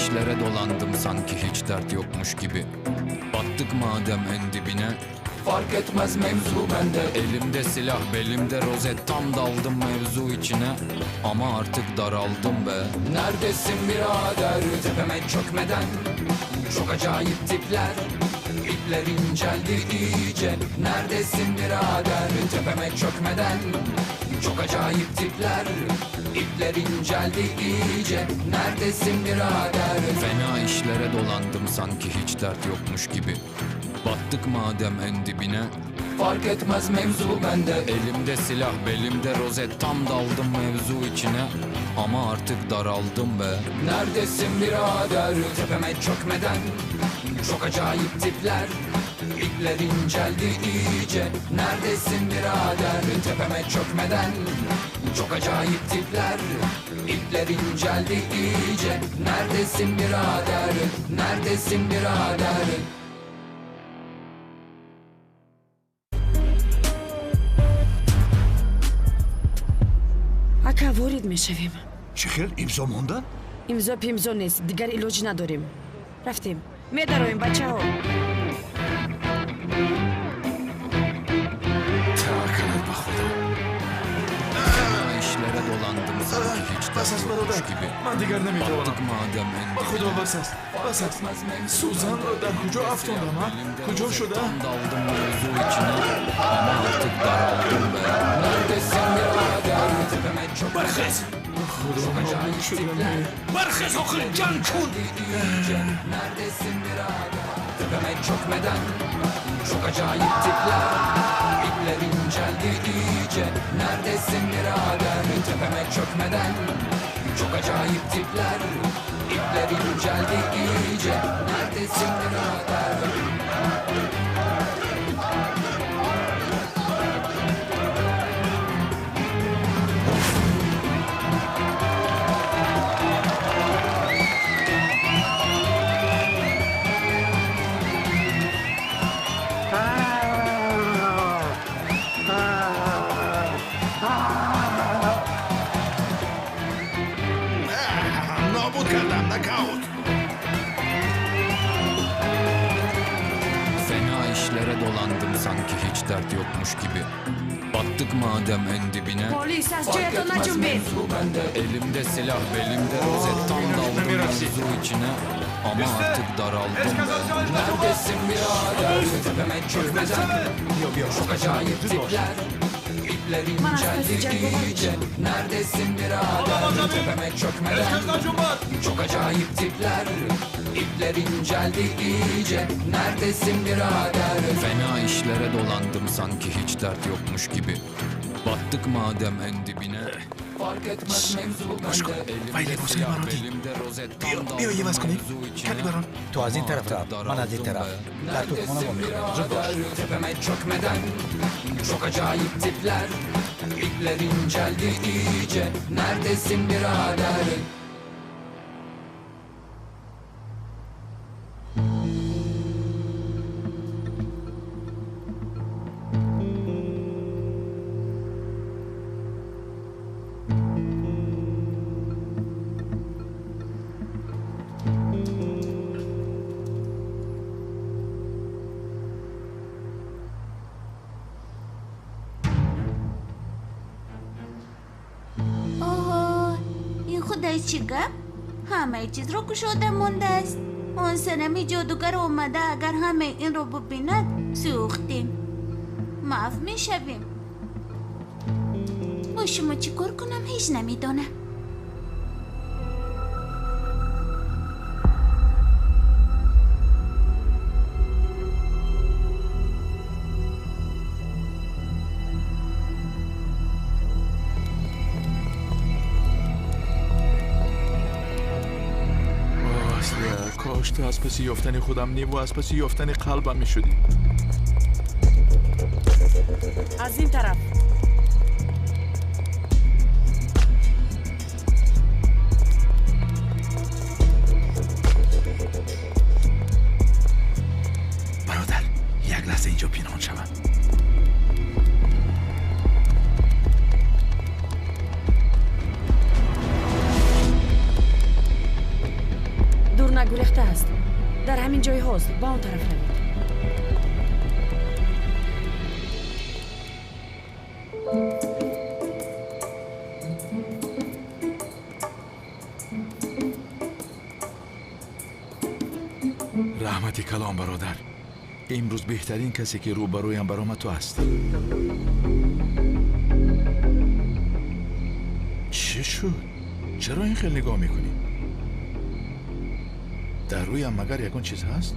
işlere dolandım sanki hiç dert yokmuş gibi. Battık madem en dibine, fark etmez mevzu bende. Elimde silah, belimde rozet, tam daldım mevzu içine. Ama artık daraldım be. Neredesin birader tepeme çökmeden? Çok acayip tipler, ipler inceldi iyice. Neredesin birader tepeme çökmeden? Çok acayip tipler, ipler inceldi iyice. Neredesin birader? Fena işlere dolandım sanki hiç dert yokmuş gibi. Battık madem en dibine, fark etmez mevzu bende. Elimde silah, belimde rozet, tam daldım mevzu içine. Ama artık daraldım be. Neredesin birader tepeme çökmeden? Çok acayip tipler, ipler inceldi iyice. Neredesin birader tepeme çökmeden? Çok acayip tipler, ipler inceldi iyice. Neredesin birader? Neredesin birader? Ака, ворид мешавем. Чӣ хел, имзо мондан? Имзо пимзо нест, дигар илоҷ надорем. Рафтем, медароем, бачаҳо. Таваккалат ба Худо. Fena işlere dolandım sanki hiç Бас dert аст, yokmuş бародар. gibi. Ман дигар наметавонам. Battık madem en Ба Худо, dibine. бас аст, бас аст. Сӯзанро дар куҷо афтондам, а? Куҷо шуда? Tam daldım mevzu içine ama artık daraldım be. Neredesin birader tepeme çökmeden? Бархез! Худо, нобуд шудам. Бархез, охир ҷанг кун! İyice. Neredesin birader tepeme çökmeden? Çok acayip tipler, ipler inceldi iyice. Neredesin birader tepeme çökmeden? Çok acayip tipler, ipler inceldi iyice. Neredesin birader? Нобуд кардам, нокаут. Fena işlere dolandım sanki hiç dert yokmuş gibi. Battık madem en dibine. Полис, аз Fark ҷоятон etmez наҷунбед. mevzu bende. Elimde silah, belimde rozet, tam daldım mevzu içine. Ama artık daraldım be. Neredesin birader tepeme çökmeden? Çok acayip tipler, ipler inceldi iyice. Neredesin birader tepeme çökmeden? Çok acayip tipler, ipler inceldi iyice. Neredesin birader? Fena işlere dolandım sanki hiç dert yokmuş gibi. Battık madem en dibine. Fark etmez mevzu bende. Вай, Elimde либосҳои silah, маро дид. belimde rozet, tam Биё, daldım биё, иваз кунем. mevzu içine. Кали барон. Ту аз ин тараф Artık рав, ман аз ин daraldım тараф. be. Дар тӯрхона Neredesin вомехӯрем. Зуд бош. birader tepeme çökmeden? Çok acayip tipler, ipler inceldi iyice. Neredesin birader? Оҳо, ин худаш чӣ гап? Ҳамаи чизро кушода мондааст. Он санами ҷодугар омада, агар ҳамаи инро бубинад, сӯхтем, маф мешавем. Бо шумо чӣ кор кунам, ҳеҷ намедонам. Аслия, кош ту аз паси ёфтани худам неву аз паси ёфтани қалбам мешудӣ. Аз ин тараф. Бародар, як лаҳза инҷо пинҳон шавам. Рост ба он тараф равед. Раҳмати калон, бародар. Имрӯз беҳтарин касе ки рӯбарӯям баромад ту ҳастӣ. Чӣ шуд? Чаро ин хел нигоҳ мекунӣ? Дар рӯям магар ягон чиз ҳаст?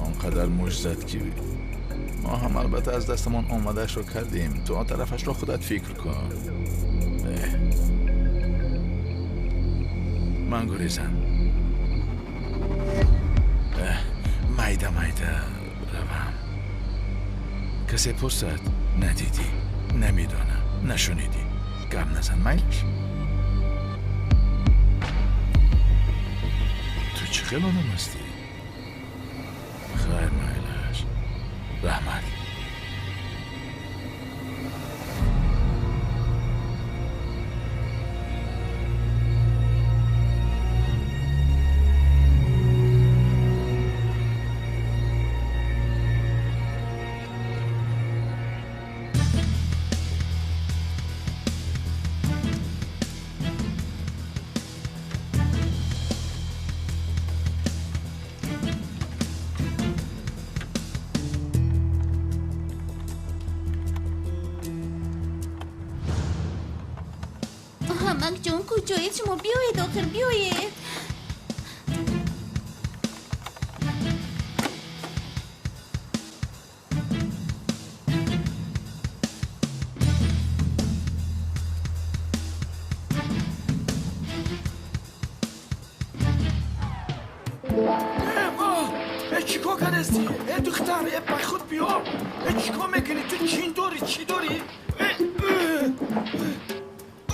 Он қадар мушт зад ки мо ҳам албатта аз дастамон омадаашро кардем. Ту он тарафашро худат фикр кун. Ман гурезам. Майда майда равам. Касе пурсад, надидӣ, намедонам, нашунидӣ. Гап назан, майлаш? Ту чӣ хел одам ҳастӣ? Хайр, майлаш. Раҳмат. Ҳамакҷон, куҷоед шумо? Биёед, охир биёед. Чӣ кор кардасти? Э духтар, э ба худ биё. Э чӣ кор мекунӣ? Ту чин дорӣ, чӣ дорӣ?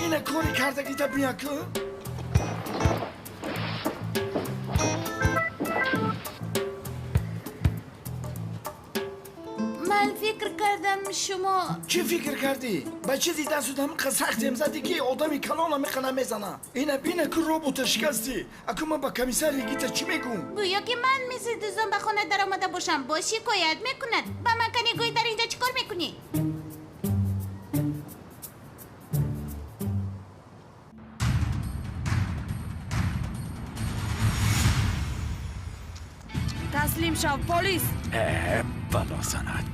Ина кори кардагита бия кун. Ман фикр кардам шумо. Чӣ фикр кардӣ? Ба чизи дасту ҳамиқа сахтем задӣ ки одами калон ҳамиқа намезана. Ина бина ку робота шикастӣ. Аку ман ба комиссар Йигита чӣ мегӯм? Гӯё ки ман мисли дузон ба хона даромада бошам. Боз шикоят мекунад. Ба ман кани гӯй дар инҷо чӣ кор мекунӣ? Таслим шав, полис! Бало санад.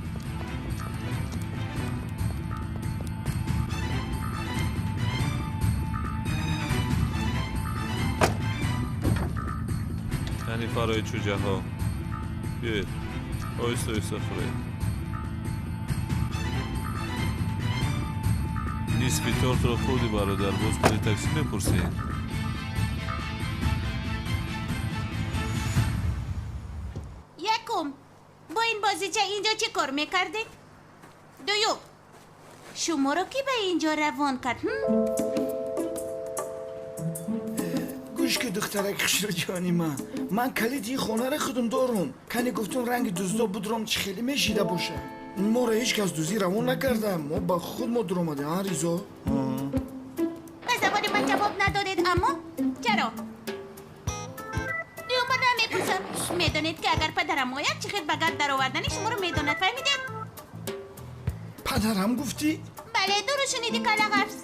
Яъне фарои чӯҷаҳо. Биёед, оҳиста оҳиста хӯред. Нисфи тортро хӯрдӣ, бародар, боз пули таксӣ мепурсед? Якум, бо ин бозича инҷо чӣ кор мекардед? Дуюм, шуморо кӣ ба инҷо равон кард? Гӯш ки духтарак хушрӯҷони ман, ман калиди ин хонаро худам дорум. Кани гуфтум ранги дуздо будром чӣ хеле мешида боша. Моро ҳеҷ кас дуздӣ равон накарда, мо ба худ мо дуромадем, а Ризо? Ба саволи ман ҷавоб надодед, аммо чаро? Дуюм бор намепурсам. Медонед ки агар падарам ояд, чӣ хел ба гап даровардани шуморо медонад, фаҳмидед? Падарам гуфтӣ? Бале, дуруст шунидӣ, калағафз.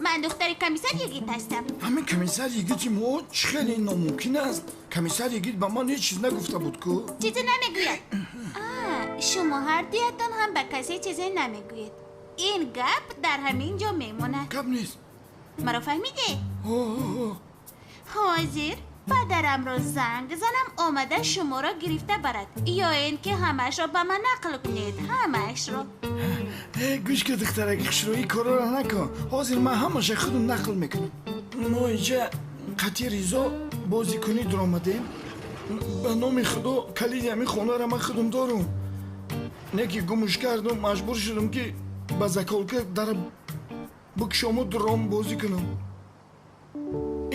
Ман духтари комиссар Йигит ҳастам. Ҳамин комиссар Йигити мо чӣ хеле номумкин аст. Комиссар Йигит ба ман ҳеҷ чиз нагуфта буд ку. Чизе намегӯяд. Шумо ҳардуятон ҳам ба касе чизе намегӯед. Ин гап дар ҳамин ҷо мемонад. Гап нест. Маро фаҳмидед? Ҳозир падарамро занг занам, омада шуморо гирифта барад. Ё ин ки ҳамаашро ба ман нақл кунед, ҳамаашро. Гӯш ки духтараки хушрӯӣ, корро накун. Ҳозир ман ҳамаша худам нақл мекунам. Мо инҷа қатъи Ризо бозикунӣ дуромадем. Ба номи Худо калиди ҳамин хонаро ман худам дорум. Не ки гумуш кардум, маҷбур шудам ки ба заколка дар букшому дуром бозӣ кунам.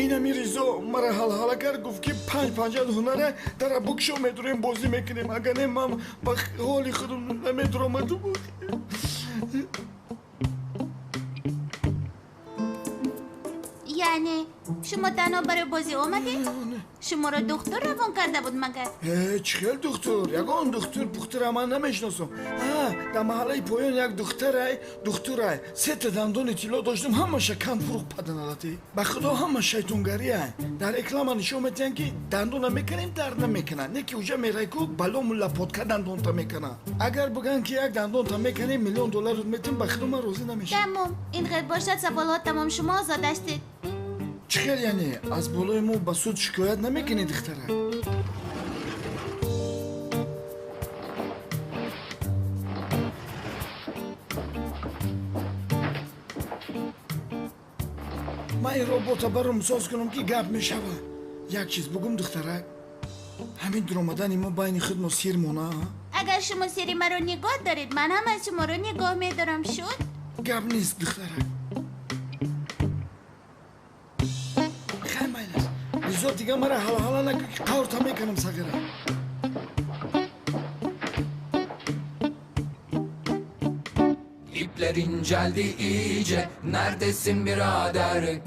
Инами Ризо мара ҳалҳала кард, гуфт ки 5-50 ҳунара дар букшо медурем, бозӣ мекунем. Агар не ман ба ҳоли худам намедуромадум. Яъне шумо танҳо барои бозӣ омадед? Шуморо духтур равон карда буд магар? Чӣ хел духтур? Ягон духтур пухтура ман намешиносам. Дар маҳаллаи поён як духтарай, духтурай. Сета дандони тилло доштум, ҳамаша канд фурӯх паданалатӣ. Ба худо ҳама шайтонгариай. Дар реклама нишон медиҳанд, ки дандона мекунем, дард намекунад. Не ки уҷа мерай ку балому лапотка дандонта мекунад. Агар бигӯянд, ки як дандонта мекунем, миллион долларот метем, ба худо ман розӣ намешавам. Тамом. Ин хел бошад, саволҳо тамом, шумо озод ҳастед. Чӣ хел яъне? Аз болои мо ба суд шикоят намекунӣ, духтарак? Ман ин робота баром соз кунам, ки гап мешавад. Як чиз бугум, духтарак, ҳамин дуромадани мо байни худ мо сир мона. Агар шумо сири маро нигоҳ доред, ман ҳам аз шуморо нигоҳ медорам, шуд? Гап нест, духтарак. Хай майлаш, бизор дига мара ҳалаҳала накун, ки қаврта мекунам сағира. İpler inceldi iyice, neredesin birader?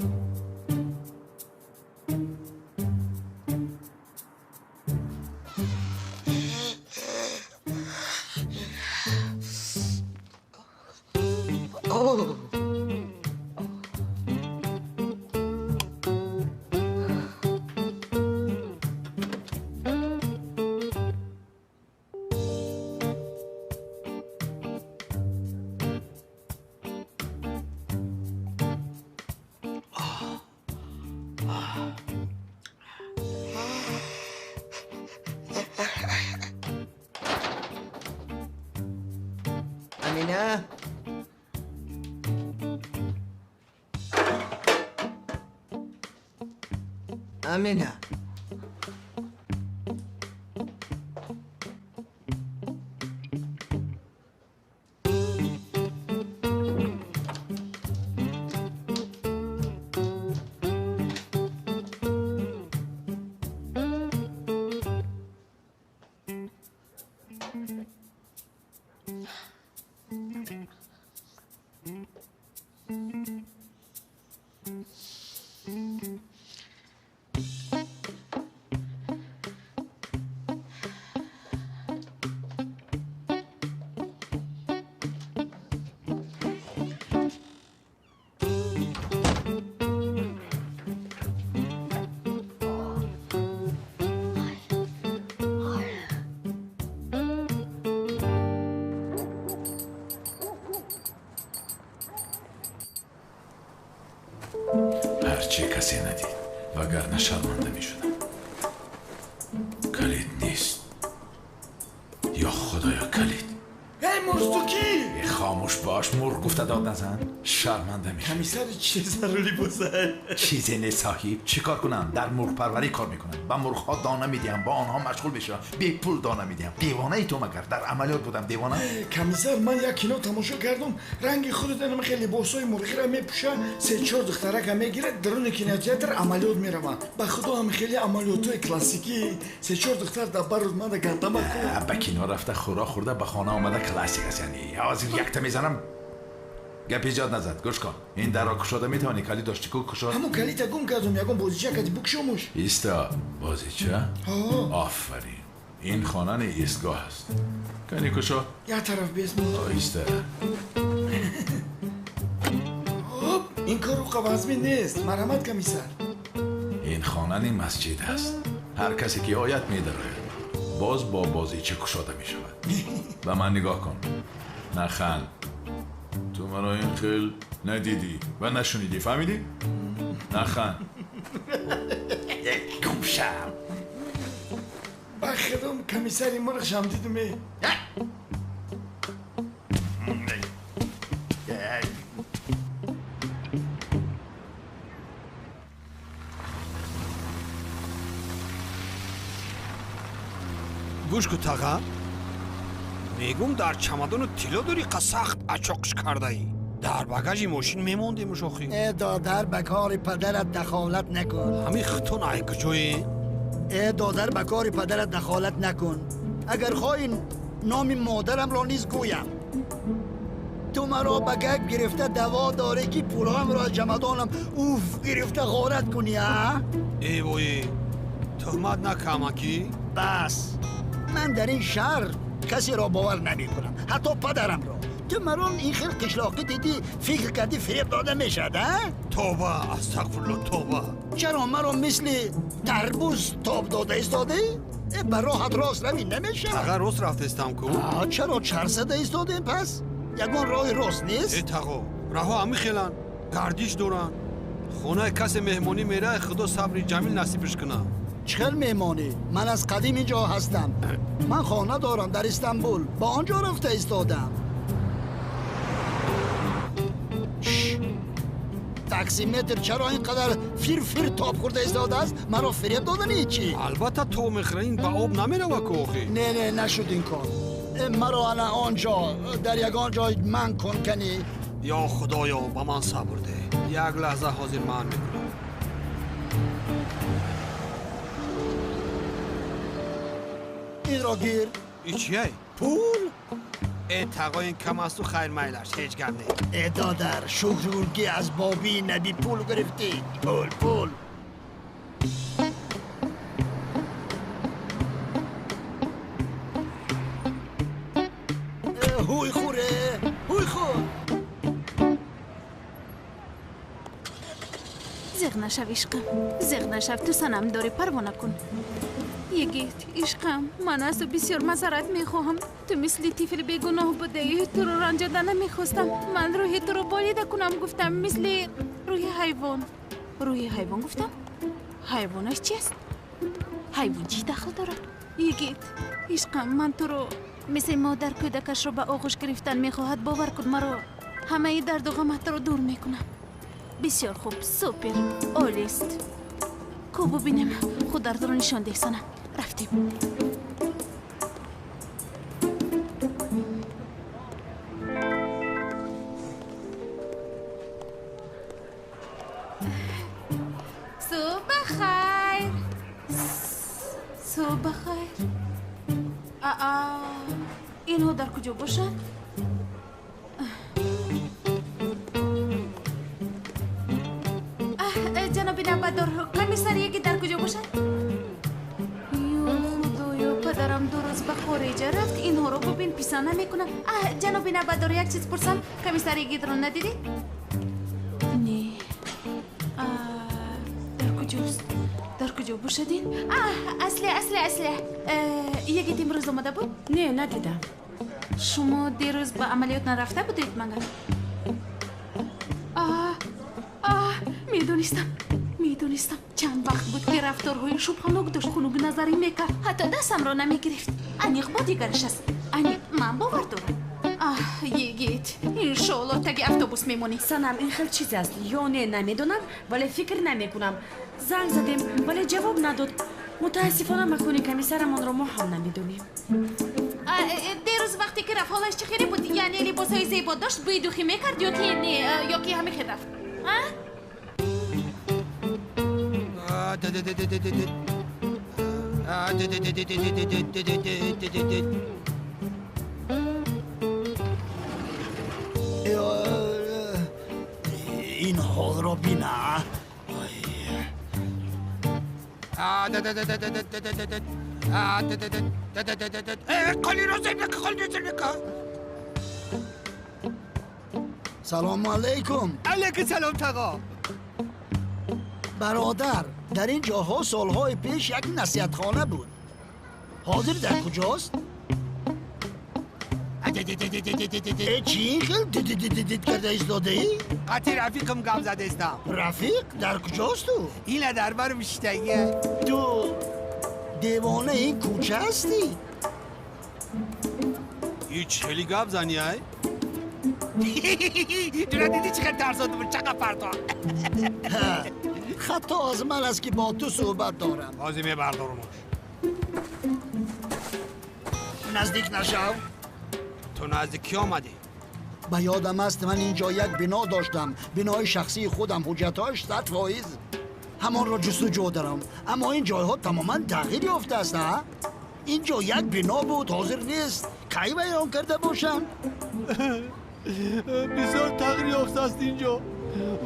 Amina. Amina. ҳарчи касе надид, вагарна шарманда мешудам. Калид нест. Ё худоё, калид. Эй мурғ, ту кӣ? Хомӯш бош, мурғ гуфта дод назан, шарманда мешавӣ. Комиссари чӣ зарури бозай? Чизе нест соҳиб, чӣ кор кунам? Дар мурғпарварӣ кор мекунам, ба мурғҳо дона медиҳам, бо онҳо машғул мешавам, бепул дона медиҳам. Девонаи ту магар? Дар амалиёт будам, девона? Комиссар, ман як кино тамошо кардам, ранги худат инам хеле либосҳои мурғиро мепӯша, се-чор духтарака мегирад, даруни кинотеатр амалиёт мераванд. Ба худо ҳам хеле амалиётҳои классикӣ, се-чор духтар дар баруд мада гандама кун. Ба кино рафта, хӯрок хӯрда, ба хона омада классик аст, яъне ҳозир якта мезанам. Гап эҷод назад, гӯш кун. Ин дарро кушода метавонӣ? Калид дошти ку, кушод. Ҳамон калита гум кардум, ягон бозича кади букшомуш. Иста, бозича? Офарин. Ин хона не истгоҳ аст. Кани кушод. Як тараф безмо. Оҳиста. Оп, ин кор уқа вазмин нест. Марҳамат, комиссар. Ин хона не масҷид аст. Ҳар касе ки ояд медарояд. Боз бо бозича кушода мешавад. Ба ман нигоҳ кун. Наханд. Ту маро ин хел надидӣ ва нашунидӣ, фаҳмидӣ? Наханд. Гум шав. Ба худом комиссари мурғшам дидум. Гӯш ку таға, мегум дар чамадону тилло дорӣ, қа сахт ачоқш кардаӣ. Дар багажи мошин мемондемуш охи. Э додар, ба кори падарат дахолат накун. Ҳамин хитон ай куҷое? Э додар, ба кори падарат дахолат накун. Агар хоҳӣ, номи модарамро низ гӯям. Ту маро ба гап гирифта даво дорӣ ки пулҳоямро аз ҷамадонам уф гирифта ғорат кунӣ, а? Э вой, туҳмат накама ки? Бас, ман дар ин шаҳр касеро бовар намекунам, ҳатто падарамро. Ту маро ин хел қишлоқӣ дидӣ, фикр кардӣ фиреб дода мешавад, а? Тоба, астағфирулло, тоба. Чаро маро мисли тарбуз тоб дода истодаӣ? Ба роҳат рост равӣ намешавад. Таға рост рафтаистам ку? Чаро чарх зада истодем пас? Ягон роҳи рост нест? Э тағо, раҳо ҳамин хеланд, гардиш доранд. Хонаи касе меҳмонӣ меравад, худо сабри ҷамил насибаш кунад. Чӣ хел меҳмонӣ? Ман аз қадим инҷо ҳастам. Ман хона дорам дар Истанбул. Ба он ҷо рафта истодам. Таксиметр чаро ин қадар фир-фир тоб хӯрда истодааст? Маро фиреб додани чӣ? Албатта тоб мехӯрад, ин ба об намерава ку охи. Не, не, нашуд ин кор. Маро ана он ҷо, дар ягон ҷой ман кун кани. Ё худоё, ба ман сабр деҳ. Як лаҳза ҳозир ман мекунам. Инро гир. Ин чие? Пул? Э тағо, ин кам асту хайр майлаш, ҳеҷ гап не. Э додар, шукр ки аз бобии наби пул гирифтӣ. Пул, пул. Ҳуй хӯре, ҳуй хӯр. Зиғ нашав, ишқам, зиғ нашав, ту санам дорӣ, парво накун. Йигит, ишқам, ман аз ту бисёр мазарат мехоҳам. Ту мисли тифли бегуноҳ будаӣ, туро ранҷода намехостам. Ман рӯҳи туро болида кунам гуфтам, мисли рӯҳи ҳайвон. Рӯҳи ҳайвон гуфтам? Ҳайвонаш чист? Ҳайвон чӣ дахл дорад? Йигит, ишқам, ман туро мисли модар кӯдакашро ба оғӯш гирифтан мехоҳад, бовар кун, маро ҳамаи дарду ғаматро дур мекунам. Бисёр хуб, супер, олист. Ку бубинем, худ дардро нишон деҳ, санам. Рафтем. Субҳ бахайр. Субҳ бахайр. Аа, инҳо дар куҷо бошанд? Ҷаноби навбатдор, комиссар яке дар куҷо бошад? Ё худоё, падарам 2 рӯз ба хориҷа рафт, инҳоро бубин, писа намекунам. Ҷаноби навбатдор, як чиз пурсам, комиссар ягидро надидед? Не. Дар куҷост? Дар куҷо бошад ин? Асле, асле, асле. Ягит имрӯз омада буд? Не, надидам. Шумо дирӯз ба амалиёт нарафта будед, магар? Медонистам, медонистам. Чанд вақт буд ки рафторҳои шубҳанок дошт, хунукназарӣ мекард, ҳатто дастамро намегирифт. Аниқ бо дигараш аст. Аниқ, ман бовар дорам. Аҳ, йигит, иншоалло таги автобус мемонӣ. Санам, ин хел чиз аст ё не намедонам, вале фикр намекунам. Занг задем, вале ҷавоб надод. Мутаассифона макони комиссарамонро мо ҳам намедонем. Дирӯз вақте ки рафт, ҳолаш чӣ хеле буд? Яъне либосҳои зебо дошт, бӯи духӣ мекард ё ки не, ё ки ҳамин хел рафт? А? Ин ҳолро бина. Салому алайкум. Алайкум салом тағо. Бародар, дар ин ҷоҳо солҳои пеш як насиҳатхона буд. Ҳозир дар куҷост? Чӣ ин хел дидидидид карда истодаӣ? Қатъи рафиқам гап задаистам. Рафиқ? Дар куҷост ӯ? Ина дар барм шиштагия. Ту девонаи ин кӯча ҳастӣ? Ҳеҷ хеле гап занӣ ай? Тура дидӣ чӣ хел тарсондум, чақа парто. Хато аз ман аст ки бо ту суҳбат дорам. Ҳозир мебардорумаш. Наздик нашав. Ту назди кӣ омадӣ? Ба ёдам аст ман инҷо як бино доштам, бинои шахсии худам, ҳуҷҷатҳояш 100%. Ҳамонро ҷустуҷӯ дорам, аммо ин ҷойҳо тамоман тағйир ёфтааст. Инҷо як бино буд, ҳозир нест. Кай вайрон карда бошанд? Бисёр тағйир ёфтааст инҷо.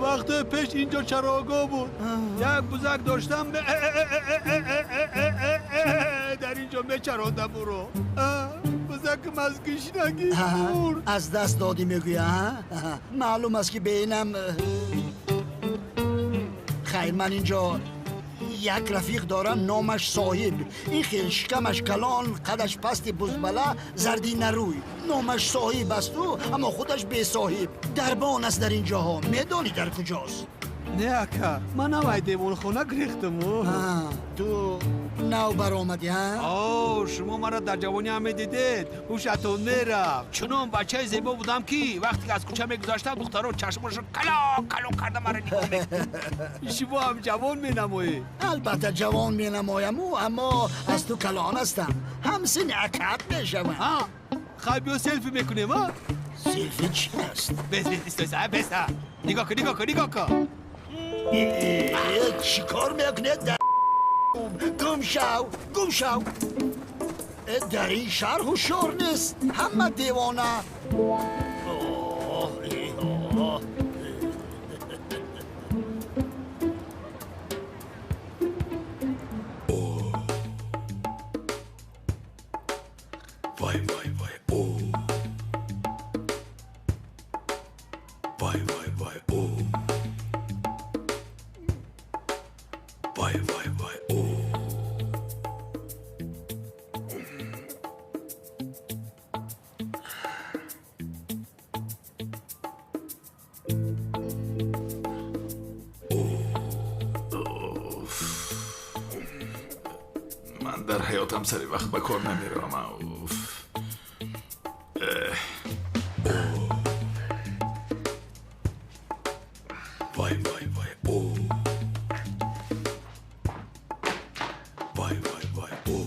Вақте пеш инҷо чарогоҳ буд. Як бузак доштам, дар инҷо мечарондам ӯро. Бузакам аз гушнагӣ мурд. Аз даст додӣ мегӯя? Маълум аст ки бeinам. Хайр, ман инҷо як рафиқ дорам, номаш Соҳиб. Ин хел шикамаш калон, қадаш пасти бузбала, зарди нарӯй. Номаш Соҳиб асту, аммо худаш бесоҳиб. Дарбон аст дар ин ҷоҳо. Медонӣ дар куҷост? Не, ака, ман навай девонхона гирехтам. Ту нав баромадӣ, ҳа? О, шумо маро дар ҷавонӣ ҳам медидед. Ҳушатон мерафт. Чунон бачаи зебо будам, ки вақте ки аз кӯча мегузаштам, духтарон чашмонашон калон калон карда маро нигоҳ мекарданд. Шумо ҳам ҷавон менамоед. Албатта ҷавон менамояму, аммо аз ту калон ҳастам. Ҳамсини акат мешавам. Хай, биё селфи мекунем, а? Селфи чи аст? Бес, бес, исто, бес, нигоҳ кун, нигоҳ кун, нигоҳ кун. Чӣ кор мекунед? Гум шав, гум шав. Дар ин шаҳр ҳушёр нест, ҳама девона. Вай, вай, вай, о. Вай, вай, вай, о. Вай, вай, вай, о. Ман дар ҳаётам сари вақт ба кор намеравам. Уф. Вай, вай, вай, о. Вай, вай, вай, о.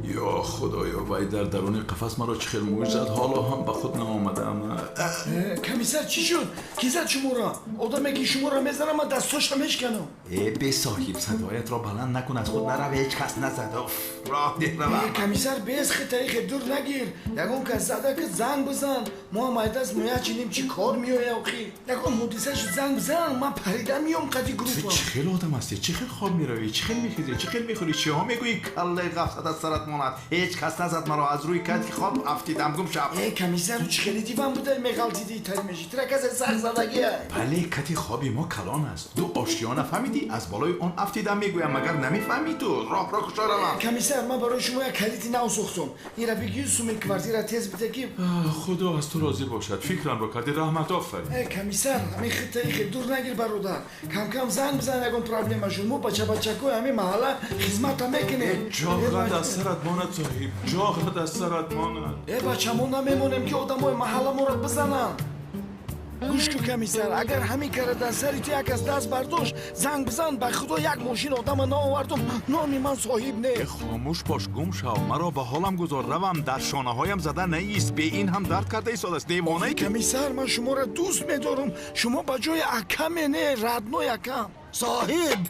Ё худоё, вай дар даруни қафас маро чӣ хел мӯй зад, ҳоло ҳам ба худ наомадаам. Комиссар, чӣ шуд? Ки зад шуморо? Одаме ки шуморо мезанам, ман дастошро мешканам. Э, бесоҳиб, садоятро баланд накун, аз худ нарав, ҳеҷ кас назад. Уф, роҳ деравам. Комиссар, без хитаи дур нагир. Ягон кас зада ки занг бизан. Мо ҳам айдаст меячинем, чӣ кор меоя охи. Ягон ҳодиса шуд, занг бизан, ман парида меом қади группа. Ту чӣ хел одам ҳастӣ? Чӣ хел хоб меравӣ? Чӣ хел мехезӣ? Чӣ хел мехӯрӣ? Чиҳо мегӯӣ? Каллаи ғафсат аз сарат монад. Ҳеҷ кас назад маро, аз рӯи кати хоб афтидам, гум шав. Э, комиссар, чӣ хели диван буда меғалтидӣ, тари мешӣ. Тира касе сахт задагия. Бале, кати хоби мо калон аст. Ду ошиёна фаҳмидӣ? Аз болои он афтидам мегӯям, магар намефаҳмӣ ту? Роҳро кушо равам. Комиссар, ман барои шумо як калити нав сохтам. Инра бигир, суми квартира тез биде ки. Худо аз ту розӣ бошад. Фикрамро кардӣ, раҳмат, офарин. Э, комиссар, ҳамин хиттаи хел дур нагир, бародар. Кам-кам занг бизан, ягон проблема шуд. Мо бача-бачакои ҳамин маҳалла хизмата мекунем. Ҷоғрат аз сарат монад, соҳиб, ҷоғрат аз сарат монад. Э, бача, мо намемонем ки одамои маҳалла моро бизананд. Гӯш кун, комиссар, агар ҳамин кара дар сари ту як аз даст бардошт, занг бизан, ба худо як мошин одама наовардум, номи ман соҳиб нест. Хомӯш бош, гум шав, маро ба ҳолам гузор, равам, дар шонаҳоям зада наист, бе ин ҳам дард карда истодааст, девонае. Комиссар, ман шуморо дӯст медорам, шумо ба ҷои акаме не, родной акам. Соҳиб!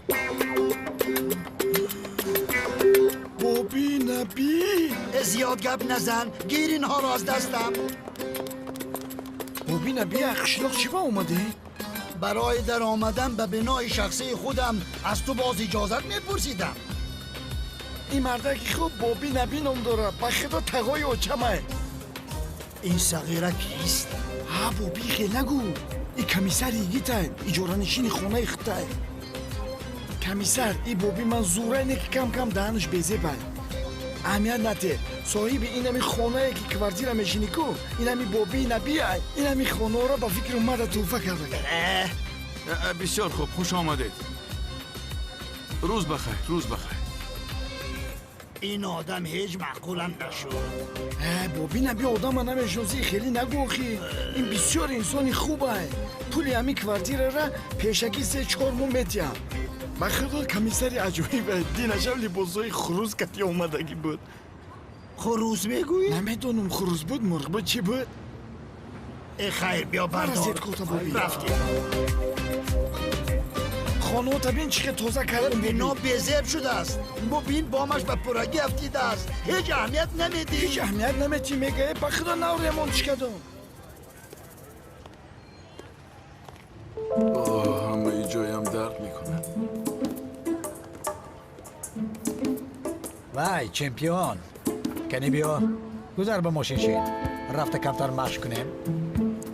Боби Набӣ! Зиёд гап назан, гир инҳоро аз дастам. Боби Набӣ, қишлоқ чӣ ба омадӣ? Барои даромадан ба бинои шахсии худам аз ту боз иҷозат мепурсидам. Ин мардаки хуб Боби Набӣ ном дорад, ба худо тағои очамай. Ин сағира кист? Ҳа, Боби, хел нагӯ. И комиссари игитай, иҷоранишини хонаи худтай. Комиссар, и Боби ман зурай не ки кам-кам даҳанаш безебай. Аҳамият нате, соҳиби инами хонае ки квартира мешинӣ ку, инами Боби Набиай, инами хонаро ба фикри омада тӯҳфа карда. Бисёр хуб, хуш омадед. Рӯз бахайр, рӯз бахайр. Ин одам ҳеҷ маъқулам нашуд. Боби Набӣ, одама намешиносӣ, хеле нагӯ охи. Ин бисёр инсони хубай. Пули ҳамин квартирара пешакӣ 3-4 моҳ метиҳам. Ба худо комиссари аҷоиб, динашав либосҳои хурӯз кати омадагӣ буд. Хурӯз мегӯӣ? Намедонам, хурӯз буд, мурғ буд, чӣ буд? Хайр, биё бардор. Рафтем. Хонаота бин чӣ хел тоза кардем. Бино безеб шудааст. Бубин, бомаш ба пуррагӣ афтидааст. Ҳеҷ аҳамият намедиҳӣ. Ҳеҷ аҳамият намедиҳӣ, мегӯяд. Ба худо нав ремонтш кардам. Ҳамаи ҷоям дард мекунад. Вай, чемпион! Кани биё, гузар ба мошин шин. Рафта камтар машқ кунем.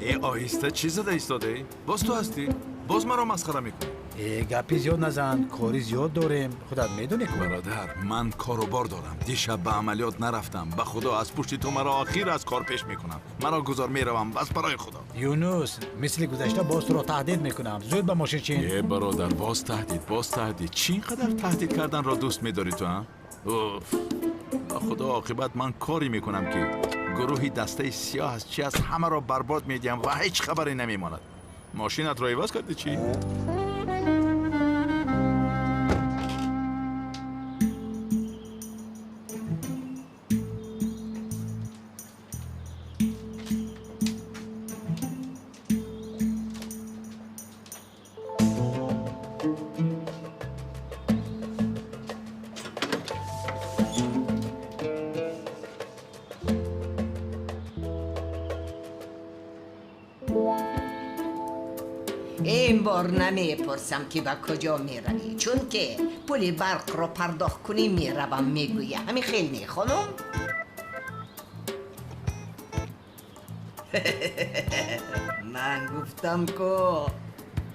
Э, оҳиста чӣ зада истодаӣ? Боз ту ҳастӣ? Боз маро масхара мекунӣ? Э, гапи зиёд назан, кори зиёд дорем. Худат медонӣ ку. Бародар, ман корубор дорам. Дишаб ба амалиёт нарафтам. Ба худо аз пушти ту маро охир аз кор пеш мекунам. Маро гузор, меравам. Бас барои худо. Юнус, мисли гузашта боз туро таҳдид мекунам. Зуд ба мошин чин. Э, бародар, боз таҳдид, боз таҳдид. Чӣ ин қадар таҳдид карданро дӯст медорӣ ту, а? Уф. Ба худо оқибат ман коре мекунам ки гурӯҳи дастаи сиёҳ аз чи аст ҳамаро барбод медиҳам ва ҳеҷ хабаре намемонад. Мошинатро иваз кардӣ чӣ? این بار نمیپرسم که به کجا میروی، چون که پول برق رو پرداخت کنی میروم میگویه. همین خیلی نه خانم؟ من گفتم که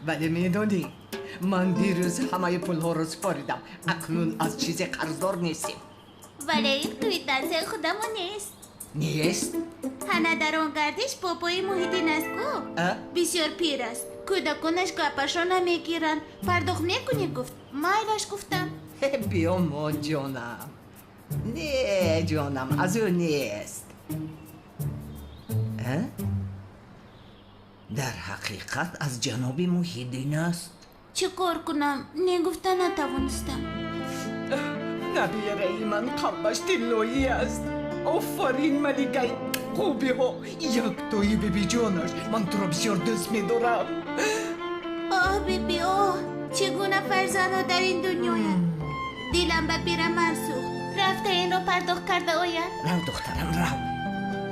ولی میدونی من دیروز همه پولها رو سپاریدم. اکنون از چیز قرضدار نیستیم. ولی این قویتنسه خودمون نیست. نیست؟ هنه در آن گردش بابای محیطین است کو بسیار پیر است. کودکانش گپشو نمیگیرند. پرداخت میکنی گفت. مایلش گفتم. بیا ما جانم. نه جانم از او نیست. در حقیقت از جناب محیطین است. چه کار کنم؟ نه گفته نتوانستم. نبیره من قلبش طلایی است. آفرین ملکه خوبی ها، یک توی بیبی جانش. من تو را بسیار دوست میدارم. آه بیبی آه، چگونه فرزندها در این دنیایند. دلم به پیرمرد سوخت. رفته این را پرداخت کرده آید. رو دخترم رو،